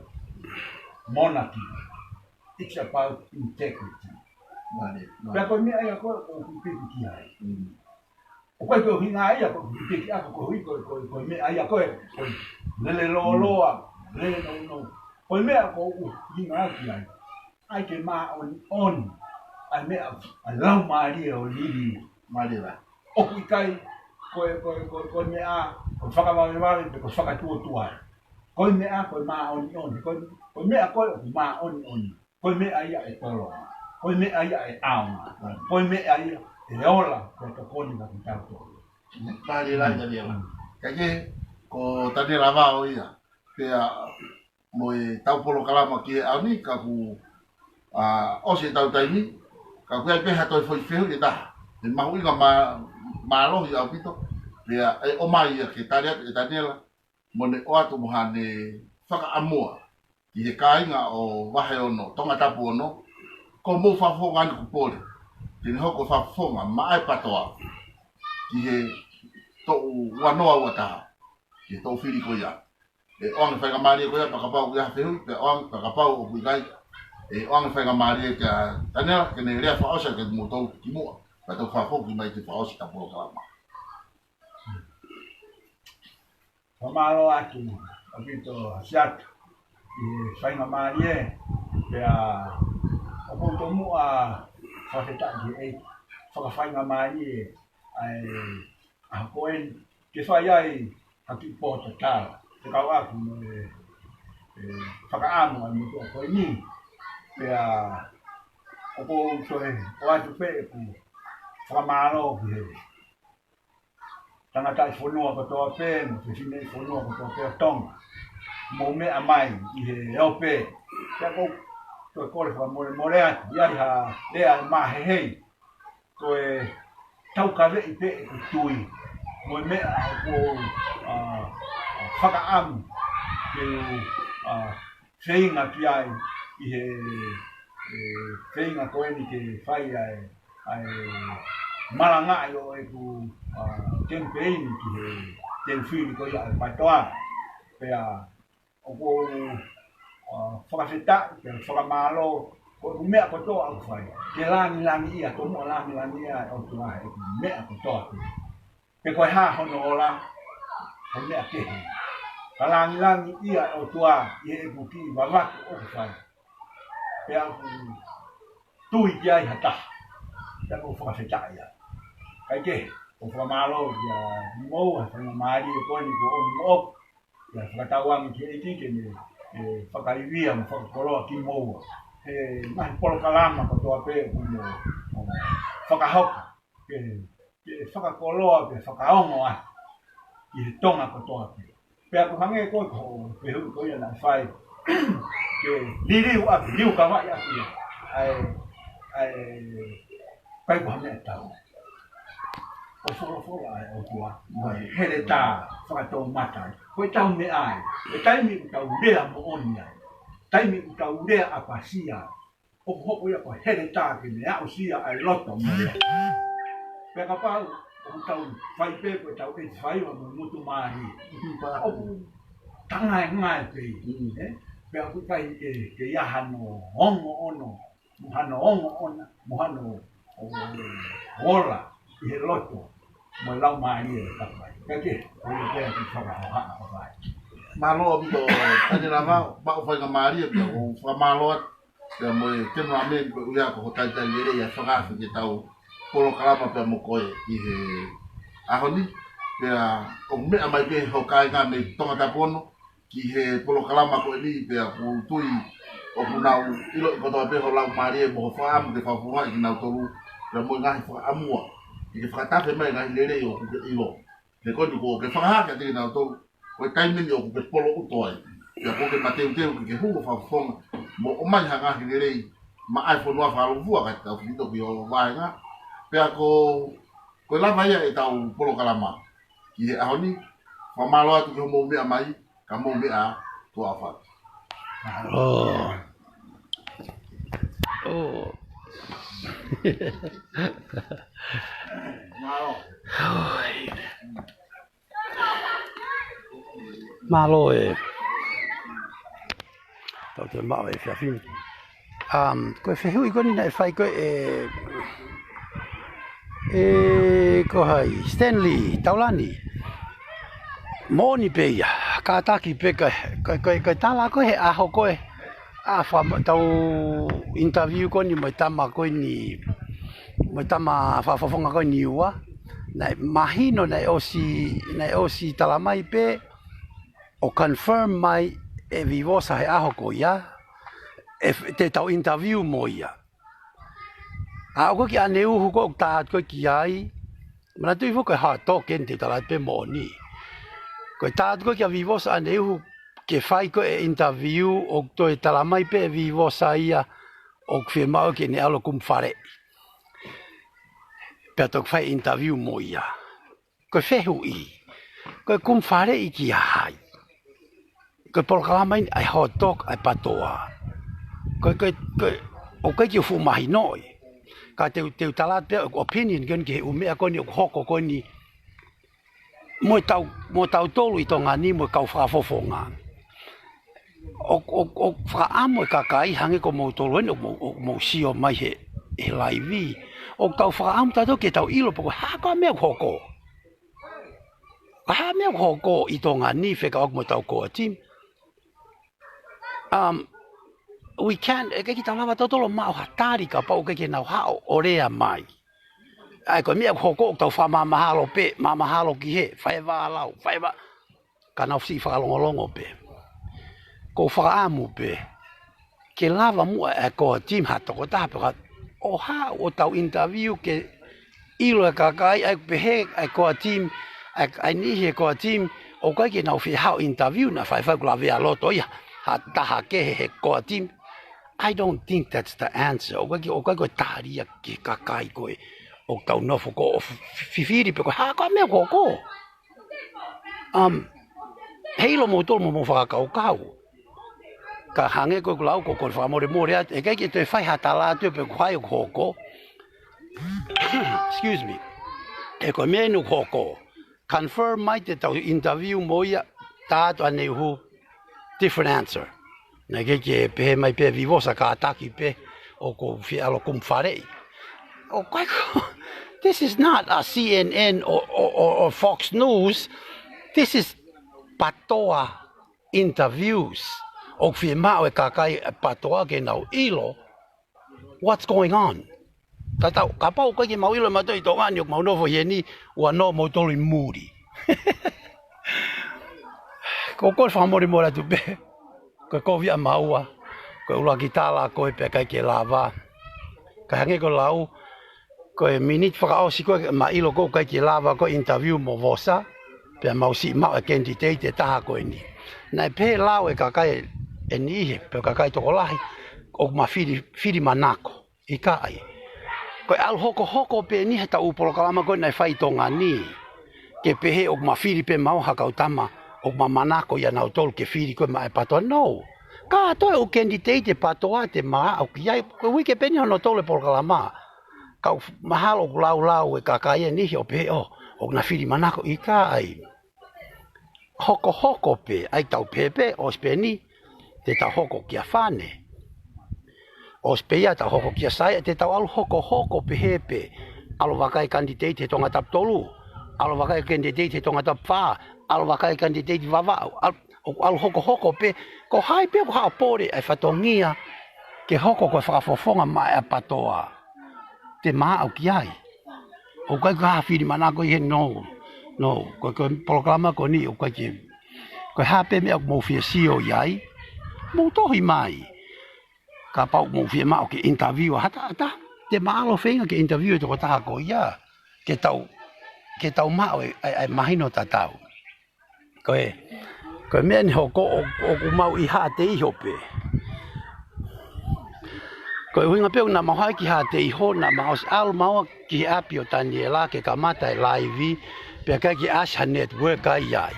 monarchy. It's about integrity. Mālie, mālie. Pea ko e meʻa ia ko ē, ʻoku piki ki ai. Mm. ʻOku ʻikai ko e ʻuhinga ia, ko e piki ʻaku ko hui, ko, ko, ko e meʻa ia ko ē, ko e lele lōloa, lele nounou. Ko e meʻa ʻoku ou ʻuhinga ki ai. ʻAi ke māʻoniʻoni, ʻa e meʻa, ʻa e laumālie ʻo e liliu. Mālie lā. ʻOku ʻikai, ko e, ko e, ko e, ko e meʻa, ko e fakavavevave, pe ko e fakatuotuai. Ko e meʻa, ko e māʻoniʻoni, ko e, ko e meʻa ko ē ʻoku māʻoniʻoni. Ko e meʻa ia ʻe tolonga. Ko e meʻa ia ʻe ʻaonga. Ko e meʻa ia ʻe ola, ko e tokoni kia kitautolu. Mālie lā, mālie lā. Ka ke, Ko Taniela Vao ia. Pea mo e tau polokalama ki he ʻaho ni, ka kuo ʻosi ʻetau taimi, ka ʻoku ʻi ai pē ha toe foʻi fehuʻi ʻe taha. ʻE mahuʻinga mā-, mālohi ʻaupito, pea ʻe ʻomai ia ke tali atu ʻe Taniela, mo ne ʻoatu mo haʻane fakaʻamua ki he kāinga ʻo Vahe Ono, Tongatapu Ono, ko hoʻomou fakafofonga ni kuo pole, ke ne hoko fakafofonga maʻa e PATOA ki he toʻu ua noa ua taha, ki he toʻu fili ko ia. ʻE ʻoange faingamālie ko ia, pea kapau ʻoku ʻi ai ha fehuʻi, pea ʻoange, pea kapau ʻoku ʻikai, ʻe ʻoange faingamālie kia Taniela, ke ne lea fakaʻosi atu kiate kimoutolu kimuʻa, pea tau fakafoki mai ki he fakaʻosi ʻetau polokalama. Fakamālō atu ʻaupito Siato ʻi he faingamālie, pea ʻoku ou tomuʻa fakafetaʻi ki he ʻEiki, fakafaingamālie ʻa e ʻaho ko eni ke fai ai ha kiʻi pōtatala fekauʻaki mo e, e fakaʻamu ʻa e motuʻa ko eni. Pea ʻoku ou toe ʻoatu pē ʻeku fakamālō ki he tangataʻi fonua kotoa pē, mo e fefine fonua kotoa pē ʻo Tonga, mou meʻa mai ʻi he ope. Pea ʻoku ou toe kole fakamolemole atu, ʻi ai ha lea ʻe māhehei, ko e taukaveʻi pē ʻeku tui mo e meʻa ʻoku ou, ʻa, ʻa, fakaʻamu ke u, ʻa, feinga ki ai ʻi he, e, feinga ko eni ke fai ai ʻa e malangaʻi ʻo ʻeku, ʻa, kemipeini ki he teu fili ko ia ʻa e PATOA. Pea ʻoku ou, ʻa, fakafetaʻi, pea fakamālō, ko ʻeku meʻa kotoa ʻoku fai, ke langilangiʻia, tomuʻa langilangiʻia ʻe he ʻOtua ʻeku meʻa kotoa pē. Pe ko e hā hono ola, ko e meʻa kehe, ka langilangiʻia ʻe he ʻOtua ʻi heʻeku kiʻi vavatu ʻoku fai. Pea ʻoku tui ki ai ha taha, pea ʻoku ou fakafetaʻi ai. Kae kehe, ʻoku ou fakamālō kia moua he faingamālie ko eni kuo ʻomi moʻoku, pea fakatauange ki he ʻEiki ke ne, e, fakaivia mo fakakoloa kimoua he ngaahi polokalama kotoa pē ʻoku mou, mou fakahoko, ke, ke fakakoloa, ke fakaongo ai ki he Tonga kotoa pē. Pea ʻoku hangē ko e, ko e fehuʻi ko ia naʻe fai, ke liliu ʻaki, liukavaʻi ʻaki ia ʻa e, ʻa e, ʻikai ko ha meʻa tau. ʻOku folofola ʻa e ʻOtua, mo e heletā fakatoumata ai. Ko e tau meʻa ai, ko e taimi ʻoku tau lea moʻoni ai, taimi ʻoku tau lea ʻapasia ai, ʻoku hoko ia ko e heletā ke ne aʻusia ʻa e loto mo e loto. Pea kapau ʻoku tau fai pē ko e tau ʻeti faiva mo e motu mālie, ʻoku tangaengae pē ia, ē? Pea ʻoku ʻikai ke, ke ʻi ai hano ongo ʻona, mo hano ongo ʻona, mo hano o, o, ola ʻi he loto mo e laumālie ʻo e kakai. Kae kehe, ʻoku ou pehē ki he fakahohaʻa ʻo e kakai. Mālō ʻaupito Taniela Vao, maʻu faingamālie pea ʻoku ou fakamālō atu pea mo e cameraman koeʻuhi ko hoʻo talitali lelei ʻa e fakaafe ki heʻetau polokalama pea mo koe ʻi he ʻaho ni. Pea ʻoku meʻa mai pē hoʻo kāinga mei Tongatapu Ono ki he polokalama ko eni, pea ʻoku ou tui ʻoku nau ʻiloʻi kotoa pē ho laumālie mo hoʻo fakaʻamu ke fakafofongaʻi kinautolu, pea mo e ngaahi fakaʻamua ke ke fakatafe mai e ngaahi lelei ʻoku ke ʻilo. He ko eni kuo ke fakahā kiate kinautolu ko e taimi ni ʻoku ke poloʻuto ai. Pea kuo ke mateuteu ke ke hū ʻo fakafofonga mo ʻomai ha ngaahi lelei maʻa e fonua fakalūkufua kae tau fito ki ho vāhenga. Pea ko, ko e lava ia ʻetau polokalama ki he ʻaho ni. Fakamālō atu ki hoʻomou meʻa mai, ka mou meʻa ā, tuʻa ʻofa atu. Oh. Oh. Mālō. Mālō e. Tau toe maʻu e fiefia. Um, ko e fehuʻi ko eni naʻe fai ko ē ʻe, ʻe ko hai, Stanley Taulani. Moʻoni pē ia, kātaki pē ka, ka, ka, ka tala ko ē he ʻaho ko ē. ʻA, faka-, tau interview ko eni mo e tama ko eni, mo e tama fakafofonga ko eni ua. Naʻe mahino, naʻe ʻosi, naʻe ʻosi tala mai pē, ʻo confirm mai ʻe Vivosa he ʻaho ko ia, ʻe f-, te tau interview mo ia. ʻA, ʻoku ʻikai ke ʻaneuhu ko ē ʻoku tā atu ko ē ki ai, manatuʻi foki ko e hard talk eni te u tala atu pē moʻoni. Ko e tā atu ko ē kia Vivosa ʻaneuhu ke fai ko ē e interview, ʻoku toe tala mai pē ʻe Vivosa ia ʻoku fiemaʻu ke ne ʻalu ʻo kumi faleʻi. Pea toki fai interview mo ia. Ko e fehuʻi, ko e kumi faleʻi kia hai? Ko e polokalama eni ʻa e hot dog ʻa e PATOA. Ko e, ko e, ko e, ʻoku ʻikai ke u fuʻu mahinoʻi. Ka te u, te u tala atu pē ʻeku opinion ko eni ki he ʻū meʻa ko eni ʻoku hoko ko eni mo e tau, mo tautolu ʻi Tonga ni mo e kau fakafofonga. ʻO, ʻo, ʻoku fakaʻamu e kakai hangē ko moutolu eni ʻoku mou, ʻoku mou sio mai he, he laivi. ʻOku tau fakaʻamu tautolu ke tau ʻilo pe ko e hā ko ā meʻa ʻoku hoko. Ko e hā meʻa ʻoku hoko ʻi Tonga ni fekauʻaki mo ʻetau core team. Um, we can't, ʻe ʻikai ke tau lava tautolu ʻo maʻu ha tali kapau ʻoku ʻikai ke nau haʻu ʻo lea mai. ʻA ia ko e meʻa ʻoku hoko ʻoku tau fakamāmahalo pē, māmahalo ki hē, fai e vālau, fai e vā-, ka nau siʻi fakalongolongo pē. ʻOku ou fakaʻamu pē ke lava muʻa e core team ha tokotaha pe ko ha, ʻo haʻu ʻo tau interview ke ʻilo e kakai, ʻa ia ʻoku pehē ʻa e core team, ʻa ia, ʻa ia ʻe niʻihi he core team ʻoku ʻikai ke nau fie haʻu ʻo interview, naʻa faifai ʻoku lavea loto ia ha taha kehe he core team. I don't think that's the answer. ʻOku ʻikai ke, ʻoku ʻikai ko e tali ia ki he kakai ko ē ʻoku tau nofo ko ē ʻo fi-, fi-, fifili pe ko e hā ko ā meʻa ʻoku hoko. Um, heiʻilo moutolu mo hoʻomou fakakaukau. Ka hangē ko ʻeku lau, ʻoku ou kole fakamolemole atu, ʻe ʻikai ke toe fai ha tala atu pe ko hai ʻoku hoko. Excuse me. He ko e meʻa eni ʻoku hoko. Confirm mai te tau interview mo ia, tā atu ʻaneuhu, different answer. Naʻe ʻikai ke pehē mai pē ʻe Vivosa kātaki pē ʻoku ou fie ʻalu ʻo kumi faleʻi. ʻOku ʻikai ko, this is not a C N N or, or, or, or Fox News. This is PATOA interviews. ʻOku fiemaʻu e kakai ʻa e PATOA ke nau ʻilo what's going on. Tatau, kapau ʻoku ʻikai ke mau ʻilo ʻe mautolu ʻi Tonga ni ʻoku mau nofo heni, ua nō moutolu ʻi muli. ʻOku ou kole fakamolemole atu pē, ko e kovi ʻa maua, ko e ʻuluaki tala ko ē pea ʻikai ke lava. Ka hangē ko e lau, ko e miniti fakaʻosi ko ē ma ʻilo ko ē ʻoku ʻikai ke lava ko ē interview mo Vosa, pea mau siʻi maʻu e candidate ʻe taha ko eni. Naʻe pehē lau e kakai ʻe niʻihi, pe ko e kakai tokolahi, ʻoku ma fili, fili manako. ʻIkai. Ko e ʻalu hokohoko pē eni he ʻetau polokalama ko ē naʻe fai ʻi Tonga ni. Ke pehē ʻoku ma fili pē maua ha kau tama, ʻoku ma manako ia nautolu ke fili ko ē maʻa e PATOA, no. Kātoa e ʻū candidate ʻa e PATOA te ma aʻu ki ai, ko e uike pē eni hono tolu e polokalama. Ka ʻoku mahalo ʻoku laulau e kakai ʻe niʻihi ʻo pehē ʻo, ʻoku na fili manako, ʻikai. Hokohoko pē, ʻai tau pehē pē, ʻosi pē eni, te tau hoko kia Fane. ʻOsi pē ia tau hoko kia Saia, te tau ʻalu hokohoko pehē pē. ʻAlu vakai candidate he Tongatapu tolu, ʻalu vakai candidate he Tongatapu fā, ʻalu vakai candidate Vavaʻu, ʻalu, ʻo ʻalu hokohoko pē, ko hai pē ʻoku haʻu ʻo pole ʻa e fatongia ke hoko ko e fakafofonga maʻa e PATOA. Te ma aʻu ki ai. ʻOku ʻikai ko ha fili manako ia he no. No, ko, ko e polokalama ko eni ʻoku ʻikai ke. Ko e hā pē meʻa ʻoku mou fie sio ai, mou tohi mai. Kapau ʻoku mou fiemaʻu ke interview ha taha, ha taha, te ma ʻalu ʻo feinga ke interview e tokotaha ko ia. Ke tau, ke tau maʻu e, e, e mahino tatau. Ko e, ko e meʻa eni hoko ʻo, ʻoku mau ʻi Haʻateiho pē. Ko e ʻuhinga pē ʻoku na mau haʻi ki Haʻateiho, na mau ʻosi ʻalu maua ki he ʻapi ʻo Taniela ke kamata e laivi, pea ʻikai ke ʻasi ha network ai ai.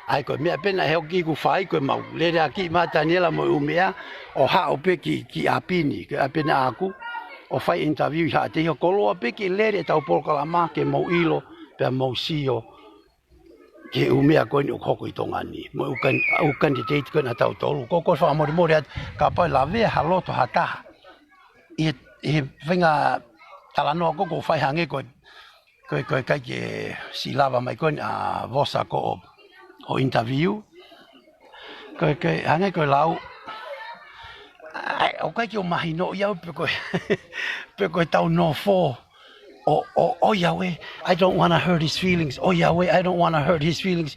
ʻAi ko e meʻa pē naʻe hoko ki heʻeku fai, ko e mau lele ʻaki maʻa Taniela mo e ʻū meʻa, ʻo haʻu pē ki, ki ʻapi ni, ki ʻapi ʻaʻaku, ʻo fai interview ʻi Haʻateiho, koloa pē ke lele ʻetau polokalama ke mou ʻilo, pea mou sio ki he ʻū meʻa ko eni ʻoku hoko ʻi Tonga ni. Mo e ʻū kan-, ʻū candidate ko ena ʻa tautolu. Ko, ko e fakamolemole atu, kapau ʻe lavea ha loto ha taha. ʻI he, ʻi he faʻahinga talanoa ko ē ʻoku ou fai hangē ko e, ko e, ko e ʻikai ke siʻi lava mai ko eni ʻa Vosa ko ē ʻo, ʻo interview. Ko e, ko e, hangē ko e lau. ʻAi, ʻoku ʻikai ke u mahinoʻi au pe ko e, pe ko ʻetau nofo ʻo, ʻo, ʻoiauē, I don't wanna hurt his feelings. ʻOiauē, I don't wanna hurt his feelings.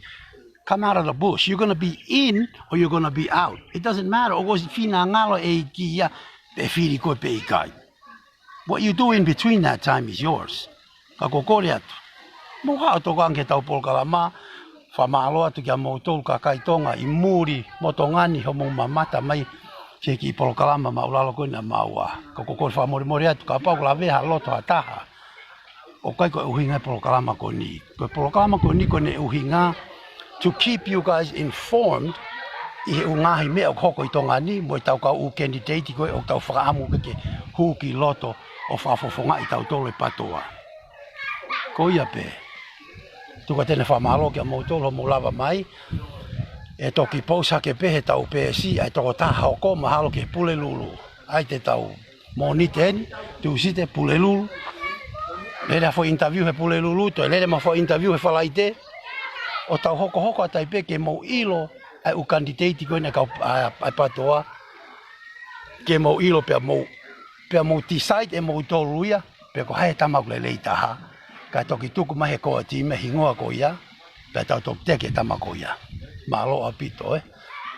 Come out of the bush. You're gonna be in or you're gonna be out. It doesn't matter. ʻOku ʻosi finangalo e ʻEiki ia, pe fili koe pe ʻikai. What you do in between that time is yours. Ka ʻoku ou kole atu, mou haʻu ʻo tokanga ki heʻetau polokalama, Fakamālō atu kia moutolu kakai Tonga ʻi muli mo Tonga ni hoʻomou mamata mai ki he kiʻi polokalama māʻulalo ko eni ʻa Maua. Ka ko e kole fakamolemole atu kapau ʻoku lavea ha loto ha taha, ʻoku ʻikai ko e ʻuhinga e polokalama ko eni. Ko e polokalama ko eni ko ʻene ʻuhinga to keep you guys informed ʻi he ʻū ngaahi meʻa ʻoku hoko ʻi Tonga ni mo ʻetau kau ʻū candidate ko ē ʻoku tau fakaʻamu ke ke hū ki loto ʻo fakafofongaʻi tautolu e PTOA. Ko ia pē. Tuku atu ʻene fakamālō kia moutolu hoʻomou lava mai. ʻE toki post hake pē heʻetau peesi ʻa e tokotaha hoko mahalo ki he Pulelulu. ʻAi te tau Mōnite eni, Tūsite Pulelulu. Lele ha foʻi interview he Pulelulu, toe lele mai ha foʻi interview he Falaite. ʻO tau hokohoko atu ai pē ke mou ʻilo ʻa e ʻū candidate ko eni ʻa e kau, ʻa, ʻa e PTOA. Ke mou ʻilo pea mou, pea mou decide ʻe moutolu ia pe ko hai e tama ʻoku lelei taha. Kae toki tuku mai he kooti mo e hingoa ko ia, pea tau toki teke e tama ko ia. Mālō ʻaupito, ē.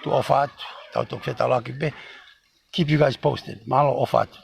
Tuʻa ʻofa atu, tau toki fetaulaki pē. Keep you guys posted. Mālō, ʻofa atu.